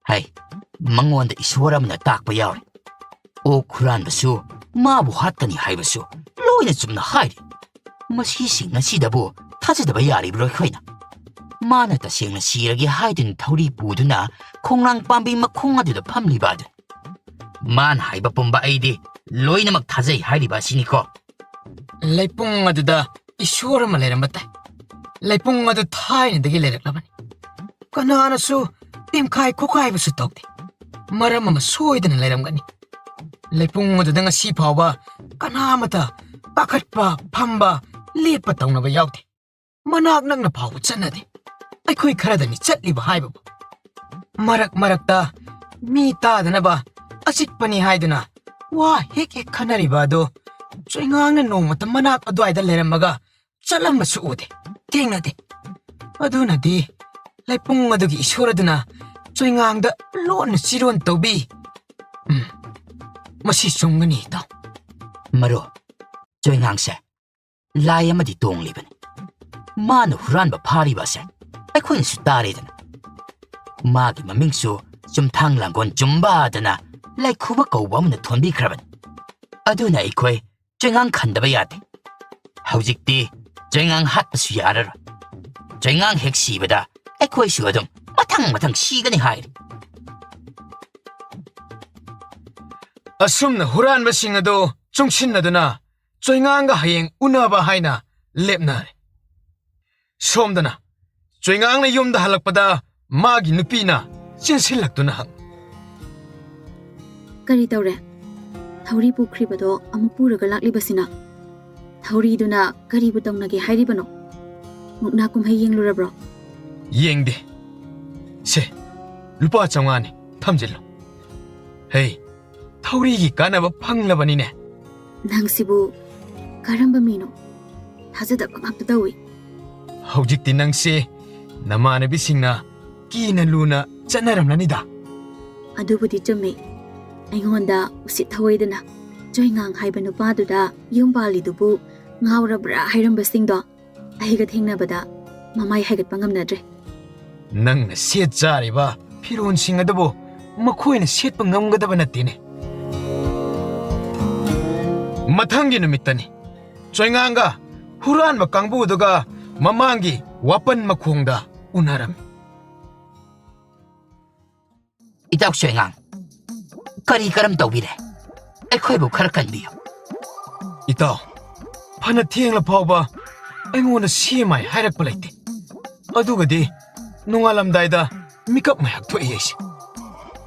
ꯍꯩ, ꯃꯉꯣꯟꯗ ꯏꯁꯣꯔ ꯑꯃꯅ ꯇꯥꯛꯄ ꯌꯥꯎꯔꯦ꯫ ꯑꯣꯛ ꯍꯨꯔꯥꯟꯕꯁꯨ, ꯃꯥꯕꯨ ꯍꯥꯠꯀꯅꯤ ꯍꯥꯏꯕꯁꯨ ꯂꯣꯏꯅ ꯆꯨꯝꯅ ꯍꯥꯏꯔꯤ꯫ ꯃꯁꯤꯁꯤꯡ ꯑꯁꯤꯗꯕꯨ ꯊꯥꯖꯗꯕ ꯌꯥꯔꯤꯕ꯭ꯔꯣ ꯑꯩꯈꯣꯏꯅ? ꯃꯥꯅ ꯇꯁꯦꯡꯅ ꯁꯤꯔꯒꯦ ꯍꯥꯏꯗꯨꯅ ꯊꯧꯔꯤ ꯄꯨꯗꯨꯅ ꯈꯣꯡꯅꯥꯡ ꯄꯥꯝꯕꯤ ꯃꯈꯣꯡ ꯑꯗꯨꯗ ꯐꯝꯂꯤꯕ ꯑꯗꯨ꯫ ꯃꯥꯅ ꯍꯥꯏꯕ ꯄꯨꯝꯕ ꯑꯩꯗꯤ ꯂꯣꯏꯅꯃꯛ ꯊꯥꯖꯩ ꯍꯥꯏꯔꯤꯕ ꯑꯁꯤꯅꯤꯀꯣ꯫ ꯂꯩꯄꯨꯡ ꯑꯗꯨꯗ ꯏꯁꯣꯔ ꯑꯃ ꯂꯩꯔꯝꯕ ꯇꯥꯏ꯫ ꯂꯩꯄꯨꯡ ꯑꯗꯨ ꯊꯥꯏꯅꯗꯒꯤ ꯂꯩꯔꯛꯂꯕꯅꯤ꯫ ꯀꯅꯥꯅꯁꯨ ꯇꯦꯝꯈꯥꯏ ꯈꯣꯈꯥꯏꯕꯁꯨ ꯇꯧꯗꯦ꯫ ꯃꯔꯝ ꯑꯃ ꯁꯣꯏꯗꯅ ꯂꯩꯔꯝꯒꯅꯤ꯫ ꯂꯩꯄꯨꯡ ꯑꯗꯨꯗ ꯉꯁꯤ ꯐꯥꯎꯕ ꯀꯅꯥ ꯑꯃꯇ ꯀꯥꯈꯠꯄ, ꯐꯝꯕ, ꯂꯦꯞꯄ ꯇꯧꯅꯕ ꯌꯥꯎꯗꯦ꯫ ꯃꯅꯥꯛ ꯅꯛꯅ ꯐꯥꯎꯕ ꯆꯠꯅꯗꯦ꯫ ꯑꯩꯈꯣꯏ ꯈꯔꯗꯅꯤ ꯆꯠꯂꯤꯕ ꯍꯥꯏꯕꯕꯨ꯫ ꯃꯔꯛ ꯃꯔꯛꯇ ꯃꯤ ꯇꯥꯗꯅꯕ ꯑꯆꯤꯛꯄꯅꯤ ꯍꯥꯏꯗꯨꯅ ꯋꯥ ꯍꯦꯛ ꯍꯦꯛ ꯈꯟꯅꯔꯤꯕ ꯑꯗꯨ ꯆꯣꯏꯉꯥꯡꯅ ꯅꯣꯡꯃꯇ ꯃꯅꯥꯛ ꯑꯗꯨꯋꯥꯏꯗ ꯂꯩꯔꯝꯃꯒ ꯆꯠꯂꯝꯕꯁꯨ ꯎꯗꯦ, ꯊꯦꯡꯅꯗꯦ꯫ ꯑꯗꯨꯅꯗꯤ ꯂꯩꯄꯨꯡ ꯑꯗꯨꯒꯤ ꯏꯁꯣꯔ ꯑꯗꯨꯅ ꯆꯣꯏꯉꯥꯡꯗ ꯂꯣꯟꯅ ꯆꯤꯔꯣꯟ ꯇꯧꯕꯤ꯫ ꯎꯝ, ꯃꯁꯤ ꯆꯨꯝꯒꯅꯤ, ꯏꯇꯥꯎ꯫ ꯃꯔꯨꯞ, ꯆꯣꯏꯉꯥꯡꯁꯦ ꯂꯥꯏ ꯑꯃꯗꯤ ꯇꯣꯡꯂꯤꯕꯅꯤ꯫ ꯃꯥꯅ ꯍꯨꯔꯥꯟꯕ ꯐꯥꯔꯤꯕ ꯑꯁꯦ ꯑꯩꯈꯣꯏꯅꯁꯨ ꯇꯥꯔꯦꯗꯅ꯫ ꯃꯥꯒꯤ ꯃꯃꯤꯡꯁꯨ ꯆꯨꯝꯊꯥꯡ ꯂꯥꯡꯒꯣꯜ ꯆꯨꯝꯕ ꯑꯗꯨꯅ ꯂꯥꯏꯈꯨꯕ ꯀꯧꯕ ꯑꯃꯅ ꯊꯣꯟꯕꯤꯈ꯭ꯔꯕꯅꯤ꯫ ꯑꯗꯨꯅ ꯑꯩꯈꯣꯏ ꯆꯣꯏꯉꯥꯡ ꯈꯟꯗꯕ ꯌꯥꯗꯦ꯫ ꯍꯧꯖꯤꯛꯇꯤ ꯆꯣꯏꯉꯥꯡ ꯍꯥꯠꯄꯁꯨ ꯌꯥꯔꯔꯣꯏ꯫ ꯆꯣꯏꯉꯥꯡ ꯍꯦꯛ ꯁꯤꯕꯗ ꯑꯩꯈꯣꯏꯁꯨ ꯑꯗꯨꯝ ꯃꯊꯪ ꯃꯊꯪ ꯁꯤꯒꯅꯤ ꯍꯥꯏꯔꯤ꯫ ꯑꯁꯨꯝꯅ ꯍꯨꯔꯥꯟꯕꯁꯤꯡ ꯑꯗꯨ ꯆꯨꯡꯁꯤꯟꯅꯗꯨꯅ ꯆꯣꯏꯉꯥꯡꯒ ꯍꯌꯦꯡ ꯎꯅꯕ ꯍꯥꯏꯅ ꯂꯦꯞꯅꯔꯦ꯫ ꯁꯣꯝꯗꯅ ꯆꯣꯏꯉꯥꯡꯅ ꯌꯨꯝꯗ ꯍꯜꯂꯛꯄꯗ ꯃꯥꯒꯤ ꯅꯨꯄꯤꯅ ꯆꯦꯟꯁꯤꯜꯂꯛꯇꯨꯅ ꯍꯪ꯫ ꯀꯔꯤ ꯇꯧꯔꯦ? ꯊꯧꯔꯤ ꯄꯨꯈ꯭ꯔꯤꯕꯗꯣ ꯑꯃꯨꯛ ꯄꯨꯔꯒ ꯂꯥꯛꯂꯤꯕꯁꯤꯅ? ꯊꯧꯔꯤꯗꯨꯅ ꯀꯔꯤꯕꯨ ꯇꯧꯅꯒꯦ ꯍꯥꯏꯔꯤꯕꯅꯣ? ꯃꯨꯛꯅꯥ ꯀꯨꯝꯍꯩ ꯌꯦꯡꯂꯨꯔꯕ꯭ꯔꯣ? ꯌꯦꯡꯗꯦ꯫ ꯁꯦ, ꯂꯨꯄꯥ ꯆꯥꯝꯃꯉꯥꯅꯤ, ꯊꯝꯖꯤꯜꯂꯨ꯫ ꯍꯦ, ꯊꯧꯔꯤꯒꯤ ꯀꯥꯟꯅꯕ ꯐꯪꯂꯕꯅꯤꯅꯦ꯫ ꯅꯪꯁꯤꯕꯨ ꯀꯔꯝꯕ ꯃꯤꯅꯣ? ꯊꯥꯖꯗꯕ ꯉꯥꯛꯇ ꯇꯧꯏ꯫ ꯍꯧꯖꯤꯛꯇꯤ ꯅꯪꯁꯦ ꯅꯃꯥꯟꯅꯕꯤꯁꯤꯡꯅ ꯀꯤꯅ ꯂꯨꯅ ꯆꯠꯅꯔꯝꯂꯅꯤꯗ꯫ ꯑꯗꯨꯕꯨꯗꯤ ꯆꯨꯝꯃꯤ꯫ ꯑꯩꯉꯣꯟꯗ ꯎꯁꯤꯠ ꯊꯑꯣꯏꯗꯅ ꯆꯣꯏꯉꯥꯡ ꯍꯥꯏꯕ ꯅꯨꯄꯥꯗꯨꯗ ꯌꯨꯝ ꯄꯥꯜꯂꯤꯗꯨꯕꯨ ꯉꯥꯎꯔꯕ꯭ꯔꯥ ꯍꯥꯏꯔꯝꯕꯁꯤꯡꯗꯣ ꯑꯩꯒ ꯊꯦꯡꯅꯕꯗ ꯃꯃꯥꯏ ꯍꯥꯏꯒꯠꯄ ꯉꯝꯅꯗ꯭ꯔꯦ꯫ ꯅꯪꯅ ꯁꯦꯠ ꯆꯥꯔꯤꯕ ꯐꯤꯔꯣꯟꯁꯤꯡ ꯑꯗꯨꯕꯨ ꯃꯈꯣꯏꯅ ꯁꯦꯠꯄ ꯉꯝꯒꯗꯕ ꯅꯠꯇꯦꯅꯦ꯫ ꯃꯊꯪꯒꯤ ꯅꯨꯃꯤꯠꯇꯅꯤ꯫ ꯆꯣꯏꯉꯥꯡꯒ ꯍꯨꯔꯥꯟꯕ ꯀꯥꯡꯕꯨꯗꯨꯒ ꯃꯃꯥꯡꯒꯤ ꯋꯥꯄꯟ ꯃꯈꯣꯡꯗ ꯎꯅꯔꯝꯃꯤ꯫ ꯏꯇꯥꯎ ꯆꯣꯏꯉꯥꯡ, ꯀꯔꯤ ꯀꯔꯝ ꯇꯧꯕꯤꯔꯦ? ꯑꯩꯈꯣꯏꯕꯨ ꯈꯔ ꯀꯟꯕꯤꯌꯨ꯫ ꯏꯇꯥꯎ, ꯐꯅ ꯊꯦꯡꯂ ꯐꯥꯎꯕ ꯑꯩꯉꯣꯟꯗ ꯁꯦꯝꯃꯥꯏ ꯍꯥꯏꯔꯛꯄ ꯂꯩꯇꯦ꯫ ꯑꯗꯨꯒꯗꯤ ꯅꯣꯡꯉꯥꯜꯂꯝꯗꯥꯏꯗ ꯃꯤꯀꯞ ꯃꯥꯏꯍꯥꯛ ꯊꯣꯛꯏ ꯑꯩꯁꯦ꯫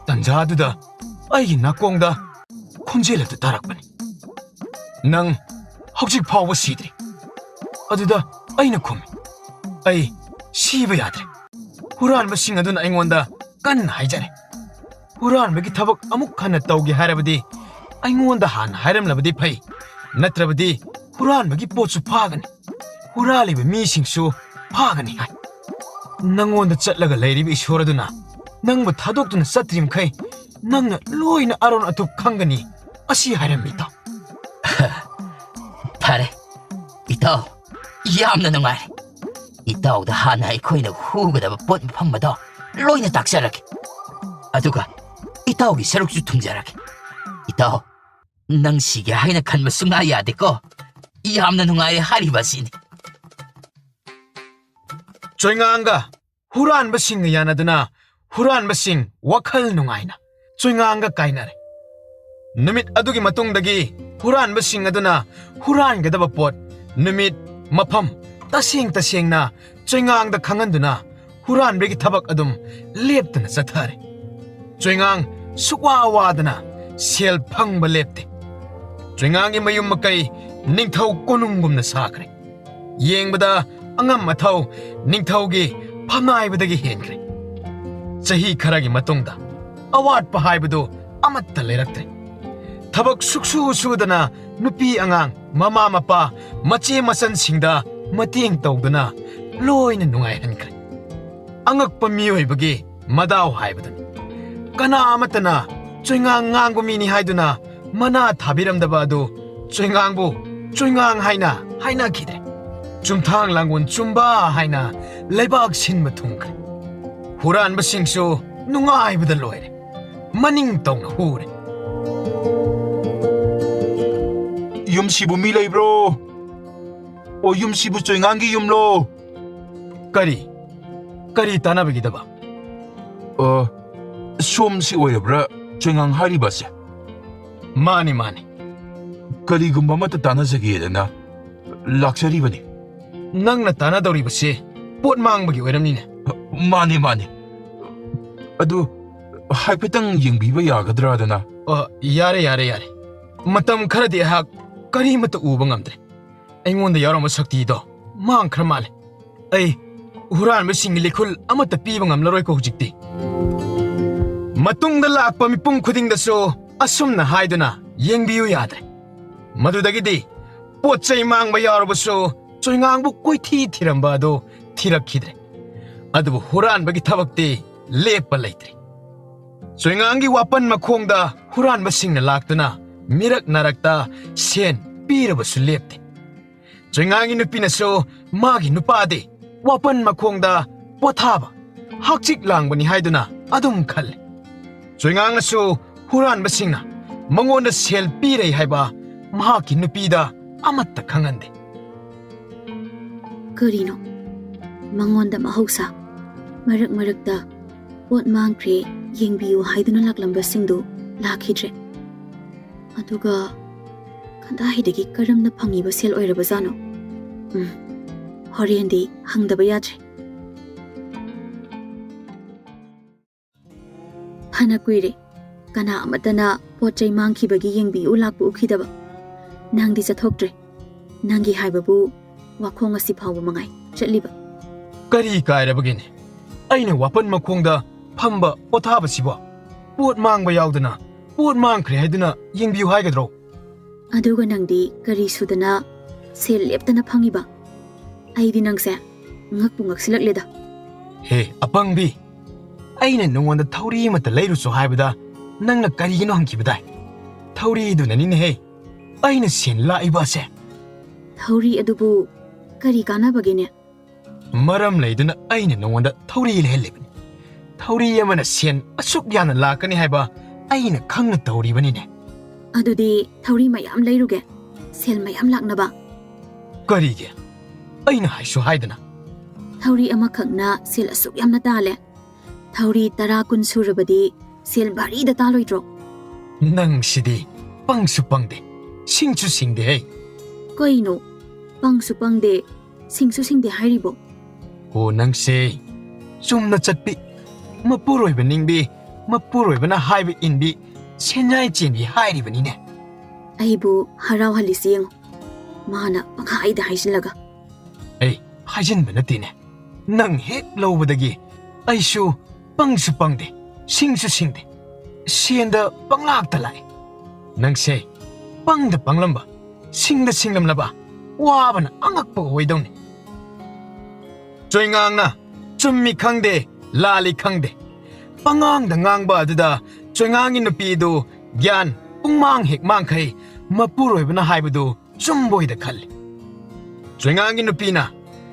ꯇꯟꯖꯥꯗꯨꯗ ꯑꯩꯒꯤ ꯅꯥꯀꯣꯡꯗ ꯈꯣꯟꯖꯦꯜ ꯑꯗꯨ ꯇꯥꯔꯛꯄꯅꯤ꯫ "ꯅꯪ ꯍꯧꯖꯤꯛ ꯐꯥꯎꯕ ꯁꯤꯗ꯭ꯔꯤ?" ꯑꯗꯨꯗ ꯑꯩꯅ ꯈꯨꯝꯃꯤ, "ꯑꯩ ꯁꯤꯕ ꯌꯥꯗ꯭ꯔꯦ꯫ ꯍꯨꯔꯥꯟꯕꯁꯤꯡ ꯑꯗꯨꯅ ꯑꯩꯉꯣꯟꯗ ꯀꯟꯅ ꯍꯥꯏꯖꯔꯦ꯫ ꯍꯨꯔꯥꯟꯕꯒꯤ ꯊꯕꯛ ꯑꯃꯨꯛ ꯍꯟꯅ ꯇꯧꯒꯦ ꯍꯥꯏꯔꯕꯗꯤ ꯑꯩꯉꯣꯟꯗ ꯍꯥꯟꯅ ꯍꯥꯏꯔꯝꯂꯕꯗꯤ ꯐꯩ꯫ ꯅꯠꯇ꯭ꯔꯕꯗꯤ ꯍꯨꯔꯥꯟꯕꯒꯤ ꯄꯣꯠꯁꯨ ꯐꯥꯒꯅꯤ, ꯍꯨꯔꯥꯜꯂꯤꯕ ꯃꯤꯁꯤꯡꯁꯨ ꯐꯥꯒꯅꯤ ꯍꯥꯏ꯫ ꯅꯪꯉꯣꯟꯗ ꯆꯠꯂꯒ ꯂꯩꯔꯤꯕ ꯏꯁꯣꯔ ꯑꯗꯨꯅ ꯅꯪꯕꯨ ꯊꯥꯗꯣꯛꯇꯨꯅ ꯆꯠꯇ꯭ꯔꯤꯃꯈꯩ ꯅꯪꯅ ꯂꯣꯏꯅ ꯑꯔꯣꯟ ꯑꯊꯨꯞ ꯈꯪꯒꯅꯤ, ꯑꯁꯤ ꯍꯥꯏꯔꯝꯃꯤ, ꯏꯇꯥꯎ꯫ ꯐꯔꯦ, ꯏꯇꯥꯎ, ꯌꯥꯝꯅ ꯅꯨꯡꯉꯥꯏꯔꯦ꯫ ꯏꯇꯥꯎꯗ ꯍꯥꯟꯅ ꯑꯩꯈꯣꯏꯅ ꯍꯨꯒꯗꯕ ꯄꯣꯠ ꯃꯐꯝ ꯑꯗꯣ ꯂꯣꯏꯅ ꯇꯥꯛꯆꯔꯒꯦ꯫ ꯑꯗꯨꯒ ꯏꯇꯥꯎꯒꯤ ꯁꯔꯨꯛꯁꯨ ꯊꯨꯡꯖꯔꯒꯦ꯫ ꯏꯇꯥꯎ, ꯅꯪ ꯁꯤꯒꯦ ꯍꯥꯏꯅ ꯈꯟꯕ ꯁꯨꯡꯌꯥ ꯌꯥꯗꯦꯀꯣ꯫ ꯌꯥꯝꯅ ꯅꯨꯡꯉꯥꯏꯔꯦ ꯍꯥꯏꯔꯤꯕ ꯑꯁꯤꯅꯤ꯫ ꯆꯣꯏꯉꯥꯡꯒ ꯍꯨꯔꯥꯟꯕꯁꯤꯡꯒ ꯌꯥꯅꯗꯨꯅ ꯍꯨꯔꯥꯟꯕꯁꯤꯡ ꯋꯥꯈꯜ ꯅꯨꯡꯉꯥꯏꯅ ꯆꯣꯏꯉꯥꯡꯒ ꯀꯥꯏꯅꯔꯦ꯫ ꯅꯨꯃꯤꯠ ꯑꯗꯨꯒꯤ ꯃꯇꯨꯡꯗꯒꯤ ꯍꯨꯔꯥꯟꯕꯁꯤꯡ ꯑꯗꯨꯅ ꯍꯨꯔꯥꯟꯒꯗꯕ ꯄꯣꯠ, ꯅꯨꯃꯤꯠ, ꯃꯐꯝ ꯇꯁꯦꯡ ꯇꯁꯦꯡꯅ ꯆꯣꯏꯉꯥꯡꯗ ꯈꯪꯍꯟꯗꯨꯅ ꯍꯨꯔꯥꯟꯕꯒꯤ ꯊꯕꯛ ꯑꯗꯨꯝ ꯂꯦꯞꯇꯅ ꯆꯠꯊꯔꯦ꯫ ꯆꯣꯏꯉꯥꯡ ꯁꯨꯛꯋꯥ ꯋꯥꯗꯅ ꯁꯦꯜ ꯐꯪꯕ ꯂꯦꯞꯇꯦ꯫ ꯆꯣꯏꯉꯥꯡꯒꯤ ꯃꯌꯨꯝ ꯃꯀꯩ ꯅꯤꯡꯊꯧ ꯀꯣꯅꯨꯡꯒꯨꯝꯅ ꯁꯥꯈ꯭ꯔꯦ꯫ ꯌꯦꯡꯕꯗ ꯑꯉꯝ ꯑꯊꯧ ꯅꯤꯡꯊꯧꯒꯤ ꯐꯝꯅꯥꯏꯕꯗꯒꯤ ꯍꯦꯟꯈ꯭ꯔꯦ꯫ ꯆꯍꯤ ꯈꯔꯒꯤ ꯃꯇꯨꯡꯗ ꯑꯋꯥꯠꯄ ꯍꯥꯏꯕꯗꯨ ꯑꯃꯠꯇ ꯂꯩꯔꯛꯇ꯭ꯔꯦ꯫ ꯊꯕꯛ ꯁꯨꯛꯁꯨ ꯁꯨꯗꯅ ꯅꯨꯄꯤ ꯑꯉꯥꯡ, ꯃꯃꯥ ꯃꯄꯥ, ꯃꯆꯦ ꯃꯆꯟꯁꯤꯡꯗ ꯃꯇꯦꯡ ꯇꯧꯗꯨꯅ ꯂꯣꯏꯅ ꯅꯨꯡꯉꯥꯏꯍꯟꯈ꯭ꯔꯦ꯫ ꯑꯉꯛꯄ ꯃꯤꯑꯣꯏꯕꯒꯤ ꯃꯗꯥꯎ ꯍꯥꯏꯕꯗꯨꯅꯤ꯫ ꯀꯅꯥ ꯑꯃꯠꯇꯅ ꯆꯣꯏꯉꯥꯡ ꯉꯥꯡꯕ ꯃꯤꯅꯤ ꯍꯥꯏꯗꯨꯅ ꯃꯅꯥ ꯊꯥꯕꯤꯔꯝꯗꯕ ꯑꯗꯨ ꯆꯣꯏꯉꯥꯡꯕꯨ ꯆꯣꯏꯉꯥꯡ ꯍꯥꯏꯅ ꯍꯥꯏꯅꯈꯤꯗ꯭ꯔꯦ꯫ ꯆꯨꯝꯊꯥꯡ ꯂꯥꯡꯒꯣꯜ ꯆꯨꯝꯕ ꯍꯥꯏꯅ ꯂꯩꯕꯥꯛ ꯁꯤꯟꯕ ꯊꯨꯡꯈ꯭ꯔꯦ꯫ ꯍꯨꯔꯥꯟꯕꯁꯤꯡꯁꯨ ꯅꯨꯡꯉꯥꯏꯕꯗ ꯂꯣꯏꯔꯦ꯫ ꯃꯅꯤꯡ ꯇꯧꯅ ꯍꯨꯔꯦ꯫ ꯌꯨꯝꯁꯤꯕꯨ ꯃꯤ ꯂꯩꯕ꯭ꯔꯣ? ꯑꯣ, ꯌꯨꯝꯁꯤꯕꯨ ꯆꯣꯏꯉꯥꯡꯒꯤ ꯌꯨꯝꯂꯣ? ꯀꯔꯤ? ꯀꯔꯤ ꯇꯥꯟꯅꯕꯒꯤꯗꯕ? ꯑ, ꯁꯣꯝꯁꯤ ꯑꯣꯏꯔꯕ꯭ꯔꯥ ꯆꯣꯏꯉꯥꯡ ꯍꯥꯏꯔꯤꯕꯁꯦ? ꯃꯥꯅꯤ, ꯃꯥꯅꯤ꯫ ꯀꯔꯤꯒꯨꯝꯕ ꯑꯃꯠꯇ ꯇꯥꯟꯅꯖꯒꯦꯗꯅ ꯂꯥꯛꯆꯔꯤꯕꯅꯤ꯫ ꯅꯪꯅ ꯇꯥꯟꯅꯗꯧꯔꯤꯕꯁꯤ ꯄꯣꯠ ꯃꯥꯡꯕꯒꯤ ꯑꯣꯏꯔꯝꯅꯤꯅꯦ꯫ ꯃꯥꯅꯤ, ꯃꯥꯅꯤ꯫ ꯑꯗꯨ ꯍꯥꯏꯐꯦꯠꯇꯪ ꯌꯦꯡꯕꯤꯕ ꯌꯥꯒꯗ꯭ꯔꯥꯗꯅ? ꯑ, ꯌꯥꯔꯦ, ꯌꯥꯔꯦ, ꯌꯥꯔꯦ꯫ ꯃꯇꯝ ꯈꯔꯗꯤ ꯑꯩꯍꯥꯛ ꯀꯔꯤꯃꯠꯇ ꯎꯕ ꯉꯝꯗ꯭ꯔꯦ꯫ ꯑꯩꯉꯣꯟꯗ ꯌꯥꯎꯔꯝꯕ ꯁꯛꯇꯤꯗꯣ ꯃꯥꯡꯈ꯭ꯔ ꯃꯥꯜꯂꯦ꯫ ꯑꯩ ꯍꯨꯔꯥꯟꯕꯁꯤꯡꯒꯤ ꯂꯤꯈꯨꯜ ꯑꯃꯠꯇ ꯄꯤꯕ ꯉꯝꯂꯔꯣꯏꯀꯣ ꯍꯧꯖꯤꯛꯇꯤ꯫ ꯃꯇꯨꯡꯗ ꯂꯥꯛꯄ ꯃꯤꯄꯨꯝ ꯈꯨꯗꯤꯡꯗꯁꯨ ꯑꯁꯨꯝꯅ ꯍꯥꯏꯗꯨꯅ ꯌꯦꯡꯕꯤꯌꯨ ꯌꯥꯗ꯭ꯔꯦ꯫ ꯃꯗꯨꯗꯒꯤꯗꯤ ꯄꯣꯠ ꯆꯩ ꯃꯥꯡꯕ ꯌꯥꯎꯔꯕꯁꯨ ꯆꯣꯏꯉꯥꯡꯕꯨ ꯀꯣꯏꯊꯤ ꯊꯤꯔꯝꯕ ꯑꯗꯨ ꯊꯤꯔꯛꯈꯤꯗ꯭ꯔꯦ꯫ ꯑꯗꯨꯕꯨ ꯍꯨꯔꯥꯟꯕꯒꯤ ꯊꯕꯛꯇꯤ ꯂꯦꯞꯄ ꯂꯩꯇ꯭ꯔꯦ꯫ ꯆꯣꯏꯉꯥꯡꯒꯤ ꯋꯥꯄꯟ ꯃꯈꯣꯡꯗ ꯍꯨꯔꯥꯟꯕꯁꯤꯡꯅ ꯂꯥꯛꯇꯨꯅ ꯃꯤꯔꯛ ꯅꯥꯔꯛꯇ ꯁꯦꯟ ꯄꯤꯔꯕꯁꯨ ꯂꯦꯞꯇꯦ꯫ ꯆꯣꯏꯉꯥꯡꯒꯤ ꯅꯨꯄꯤꯅꯁꯨ ꯃꯥꯒꯤ ꯅꯨꯄꯥꯗꯤ ꯋꯥꯄꯟ ꯃꯈꯣꯡꯗ ꯄꯣꯊꯥꯕ, ꯍꯛꯆꯤꯛ ꯂꯥꯡꯕꯅꯤ ꯍꯥꯏꯗꯨꯅ ꯑꯗꯨꯝ ꯈꯜꯂꯤ꯫ ꯆꯣꯏꯉꯥꯡꯅꯁꯨ ꯍꯨꯔꯥꯟꯕꯁꯤꯡꯅ ꯃꯉꯣꯟꯗ ꯁꯦꯜ ꯄꯤꯔꯩ ꯍꯥꯏꯕ ꯃꯍꯥꯛꯀꯤ ꯅꯨꯄꯤꯗ ꯑꯃꯠꯇ ꯈꯪꯍꯟꯗꯦ꯫ ꯀꯔꯤꯅꯣ? ꯃꯉꯣꯟꯗ ꯃꯍꯧꯁꯥ ꯃꯔꯛ ꯃꯔꯛꯇ "ꯄꯣꯠ ꯃꯥꯡꯈ꯭ꯔꯦ, ꯌꯦꯡꯕꯤꯌꯨ" ꯍꯥꯏꯗꯨꯅ ꯂꯥꯛꯂꯝꯕꯁꯤꯡꯗꯨ ꯂꯥꯛꯈꯤꯗ꯭ꯔꯦ꯫ ꯑꯗꯨꯒ ꯀꯗꯥꯏꯗꯒꯤ ꯀꯔꯝꯅ ꯐꯪꯉꯤꯕ ꯁꯦꯜ ꯑꯣꯏꯔꯕꯖꯥꯠꯅꯣ? ꯎꯝ, ꯍꯣꯔꯦꯟꯗꯤ ꯍꯪꯗꯕ ꯌꯥꯗ꯭ꯔꯦ꯫ ꯐꯅ ꯀꯨꯏꯔꯦ ꯀꯅꯥ ꯑꯃꯠꯇꯅ ꯄꯣꯠ ꯆꯩ ꯃꯥꯡꯈꯤꯕꯒꯤ ꯌꯦꯡꯕꯤꯌꯨ ꯂꯥꯛꯄ ꯎꯈꯤꯗꯕ꯫ ꯅꯪꯗꯤ ꯆꯠꯊꯣꯛꯇ꯭ꯔꯦ꯫ ꯅꯪꯒꯤ ꯍꯥꯏꯕꯕꯨ ꯋꯥꯈꯣꯡ ꯑꯁꯤ ꯐꯥꯎꯕ ꯃꯉꯥꯏ ꯆꯠꯂꯤꯕ꯫ ꯀꯔꯤ ꯀꯥꯏꯔꯕꯒꯦꯅꯦ? ꯑꯩꯅ ꯋꯥꯄꯟ ꯃꯈꯣꯡꯗ ꯐꯝꯕ ꯄꯣꯊꯥꯕꯁꯤꯕꯣ? ꯄꯣꯠ ꯃꯥꯡꯕ ꯌꯥꯎꯗꯅ ꯄꯣꯠ ꯃꯥꯡꯈ꯭ꯔꯦ ꯍꯥꯏꯗꯨꯅ ꯌꯦꯡꯕꯤꯌꯨ ꯍꯥꯏꯒꯗ꯭ꯔꯣ? ꯑꯗꯨꯒ ꯅꯪꯗꯤ ꯀꯔꯤ ꯁꯨꯗꯅ ꯁꯦꯜ ꯂꯦꯞꯇꯅ ꯐꯪꯉꯤꯕ? ꯑꯩꯗꯤ ꯅꯪꯁꯦ ꯉꯛꯄꯨ ꯉꯛꯁꯤꯜꯂꯛꯂꯦꯗ꯫ ꯍꯦ, ꯑꯄꯪꯕꯤ! ꯑꯩꯅ ꯅꯉꯣꯟꯗ ꯊꯧꯔꯤ ꯑꯃꯠꯇ ꯂꯩꯔꯨꯆꯣ ꯍꯥꯏꯕꯗ ꯅꯪꯅ ꯀꯔꯤꯒꯤꯅꯣ ꯍꯪꯈꯤꯕꯗꯥꯏ? ꯊꯧꯔꯤꯗꯨꯅꯅꯤꯅꯦꯍꯦ ꯑꯩꯅ ꯁꯦꯟ ꯂꯥꯛꯏꯕ ꯑꯁꯦ꯫ ꯊꯧꯔꯤ ꯑꯗꯨꯕꯨ ꯀꯔꯤ ꯀꯥꯟꯅꯕꯒꯦꯅꯦ? ꯃꯔꯝ ꯂꯩꯗꯨꯅ ꯑꯩꯅ ꯅꯉꯣꯟꯗ ꯊꯧꯔꯤ ꯂꯩꯍꯜꯂꯤꯕꯅꯤ꯫ ꯊꯧꯔꯤ ꯑꯃꯅ ꯁꯦꯟ ꯑꯁꯨꯛ ꯌꯥꯝꯅ ꯂꯥꯛꯀꯅꯤ ꯍꯥꯏꯕ ꯑꯩꯅ ꯈꯪꯅ ꯇꯧꯔꯤꯕꯅꯤꯅꯦ꯫ ꯑꯗꯨꯗꯤ ꯊꯧꯔꯤ ꯃꯌꯥꯝ ꯂꯩꯔꯨꯒꯦ, ꯁꯦꯜ ꯃꯌꯥꯝ ꯂꯥꯛꯅꯕ꯫ ꯀꯔꯤꯒꯤ? ꯑꯩꯅ ꯍꯥꯏꯁꯨ ꯍꯥꯏꯗꯅ꯫ ꯊꯧꯔꯤ ꯑꯃꯈꯛꯅ ꯁꯦꯜ ꯑꯁꯨꯛ ꯌꯥꯝꯅ ꯇꯥꯜꯂꯦ꯫ ꯊꯧꯔꯤ ꯇꯔꯥ ꯀꯨꯟ ꯁꯨꯔꯕꯗꯤ ꯁꯦꯜ ꯚꯥꯔꯤꯗ ꯇꯥꯜꯂꯣꯏꯗ꯭ꯔꯣ? ꯅꯪꯁꯤꯗꯤ ꯄꯪꯁꯨ ꯄꯪꯗꯦ, ꯁꯤꯡꯁꯨ ꯁꯤꯡꯗꯦꯍꯦ꯫ ꯀꯩꯅꯣ? ꯄꯪꯁꯨ ꯄꯪꯗꯦ, ꯁꯤꯡꯁꯨ ꯁꯤꯡꯗꯦ ꯍꯥꯏꯔꯤꯕꯣ? ꯑꯣ, ꯅꯪꯁꯦ ꯆꯨꯝꯅ ꯆꯠꯄꯤ, ꯃꯄꯨꯔꯣꯏꯕ ꯅꯤꯡꯕꯤ, ꯃꯄꯨꯔꯣꯏꯕꯅ ꯍꯥꯏꯕ ꯏꯟꯕꯤ, ꯁꯦꯟꯌꯥꯏ ꯆꯦꯟꯕꯤ ꯍꯥꯏꯔꯤꯕꯅꯤꯅꯦ꯫ ꯑꯩꯕꯨ ꯍꯔꯥꯎꯍꯜꯂꯤꯁꯤ ꯌꯦꯡꯉꯨ, ꯃꯥꯅ ꯄꯪꯍꯥꯏꯗ ꯍꯥꯏꯖꯤꯜꯂꯒ꯫ ꯑꯩ ꯍꯥꯏꯖꯤꯟꯕ ꯅꯠꯇꯦꯅꯦ, ꯅꯪ ꯍꯦꯛ ꯂꯧꯕꯗꯒꯤ ꯑꯩꯁꯨ ꯄꯪꯁꯨ ꯄꯪꯗꯦ, ꯁꯤꯡꯁꯨ ꯁꯤꯡꯗꯦ, ꯁꯦꯟꯗ ꯄꯪꯂꯥꯛꯇ ꯂꯥꯛꯏ꯫ ꯅꯪꯁꯦ ꯄꯪꯗ ꯄꯪꯂꯝꯕ, ꯁꯤꯡꯗ ꯁꯤꯡꯂꯝꯂꯕ, ꯋꯥꯕꯅ ꯑꯉꯛꯄ ꯑꯣꯏꯗꯧꯅꯤ꯫ ꯆꯣꯏꯉꯥꯡꯅ ꯆꯨꯝꯃꯤ ꯈꯪꯗꯦ, ꯂꯥꯜꯂꯤ ꯈꯪꯗꯦ, ꯄꯉꯥꯡꯗ ꯉꯥꯡꯕ ꯑꯗꯨꯗ ꯆꯣꯏꯉꯥꯡꯒꯤ ꯅꯨꯄꯤꯗꯨ ꯒ꯭ꯌꯥꯟ ꯄꯨꯡꯃꯥꯡ ꯍꯦꯛ ꯃꯥꯡꯈꯩ ꯃꯄꯨꯔꯣꯏꯕꯅ ꯍꯥꯏꯕꯗꯨ ꯆꯨꯝꯕꯣꯏꯗ ꯈꯜꯂꯤ꯫ ꯆꯣꯏꯉꯥꯡꯒꯤ ꯅꯨꯄꯤꯅ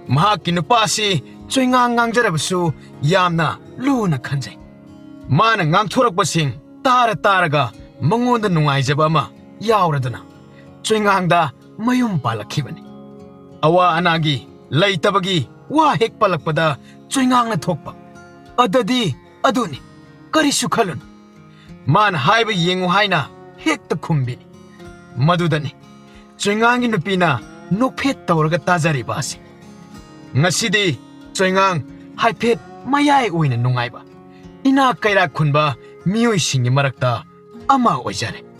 ꯃꯍꯥꯛꯀꯤ ꯅꯨꯄꯥꯁꯤ ꯆꯣꯏꯉꯥꯡ ꯉꯥꯡꯖꯔꯕꯁꯨ ꯌꯥꯝꯅ ꯂꯨꯅ ꯈꯟꯖꯩ꯫ ꯃꯥꯅ ꯉꯥꯡꯊꯣꯔꯛꯄꯁꯤꯡ ꯇꯥꯔ ꯇꯥꯔꯒ ꯃꯉꯣꯟꯗ ꯅꯨꯡꯉꯥꯏꯖꯕ ꯑꯃ ꯌꯥꯎꯔꯗꯨꯅ ꯆꯣꯏꯉꯥꯡꯗ ꯃꯌꯨꯝ ꯄꯥꯜꯂꯛꯈꯤꯕꯅꯤ꯫ ꯑꯋꯥ ꯑꯅꯥꯒꯤ ꯂꯩꯇꯕꯒꯤ ꯋꯥ ꯍꯦꯛ ꯄꯜꯂꯛꯄꯗ ꯆꯣꯏꯉꯥꯡꯅ ꯊꯣꯛꯄ, "ꯑꯗꯗꯤ ꯑꯗꯨꯅꯤ, ꯀꯔꯤꯁꯨ ꯈꯜꯂꯨꯅꯨ, ꯃꯥꯅ ꯍꯥꯏꯕ ꯌꯦꯡꯉꯨ" ꯍꯥꯏꯅ ꯍꯦꯛꯇ ꯈꯨꯝꯕꯤꯅꯤ꯫ ꯃꯗꯨꯗꯅꯤ ꯆꯣꯏꯉꯥꯡꯒꯤ ꯅꯨꯄꯤꯅ ꯅꯣꯛꯐꯦꯠ ꯇꯧꯔꯒ ꯇꯥꯖꯔꯤꯕ ꯑꯁꯤ꯫ ꯉꯁꯤꯗꯤ ꯆꯣꯏꯉꯥꯡ ꯍꯥꯏꯐꯦꯠ ꯃꯌꯥꯏ ꯑꯣꯏꯅ ꯅꯨꯡꯉꯥꯏꯕ, ꯏꯅꯥꯛ ꯀꯩꯔꯥꯛ ꯈꯨꯟꯕ ꯃꯤꯑꯣꯏꯁꯤꯡꯒꯤ ꯃꯔꯛꯇ ꯑꯃ ꯑꯣꯏꯖꯔꯦ꯫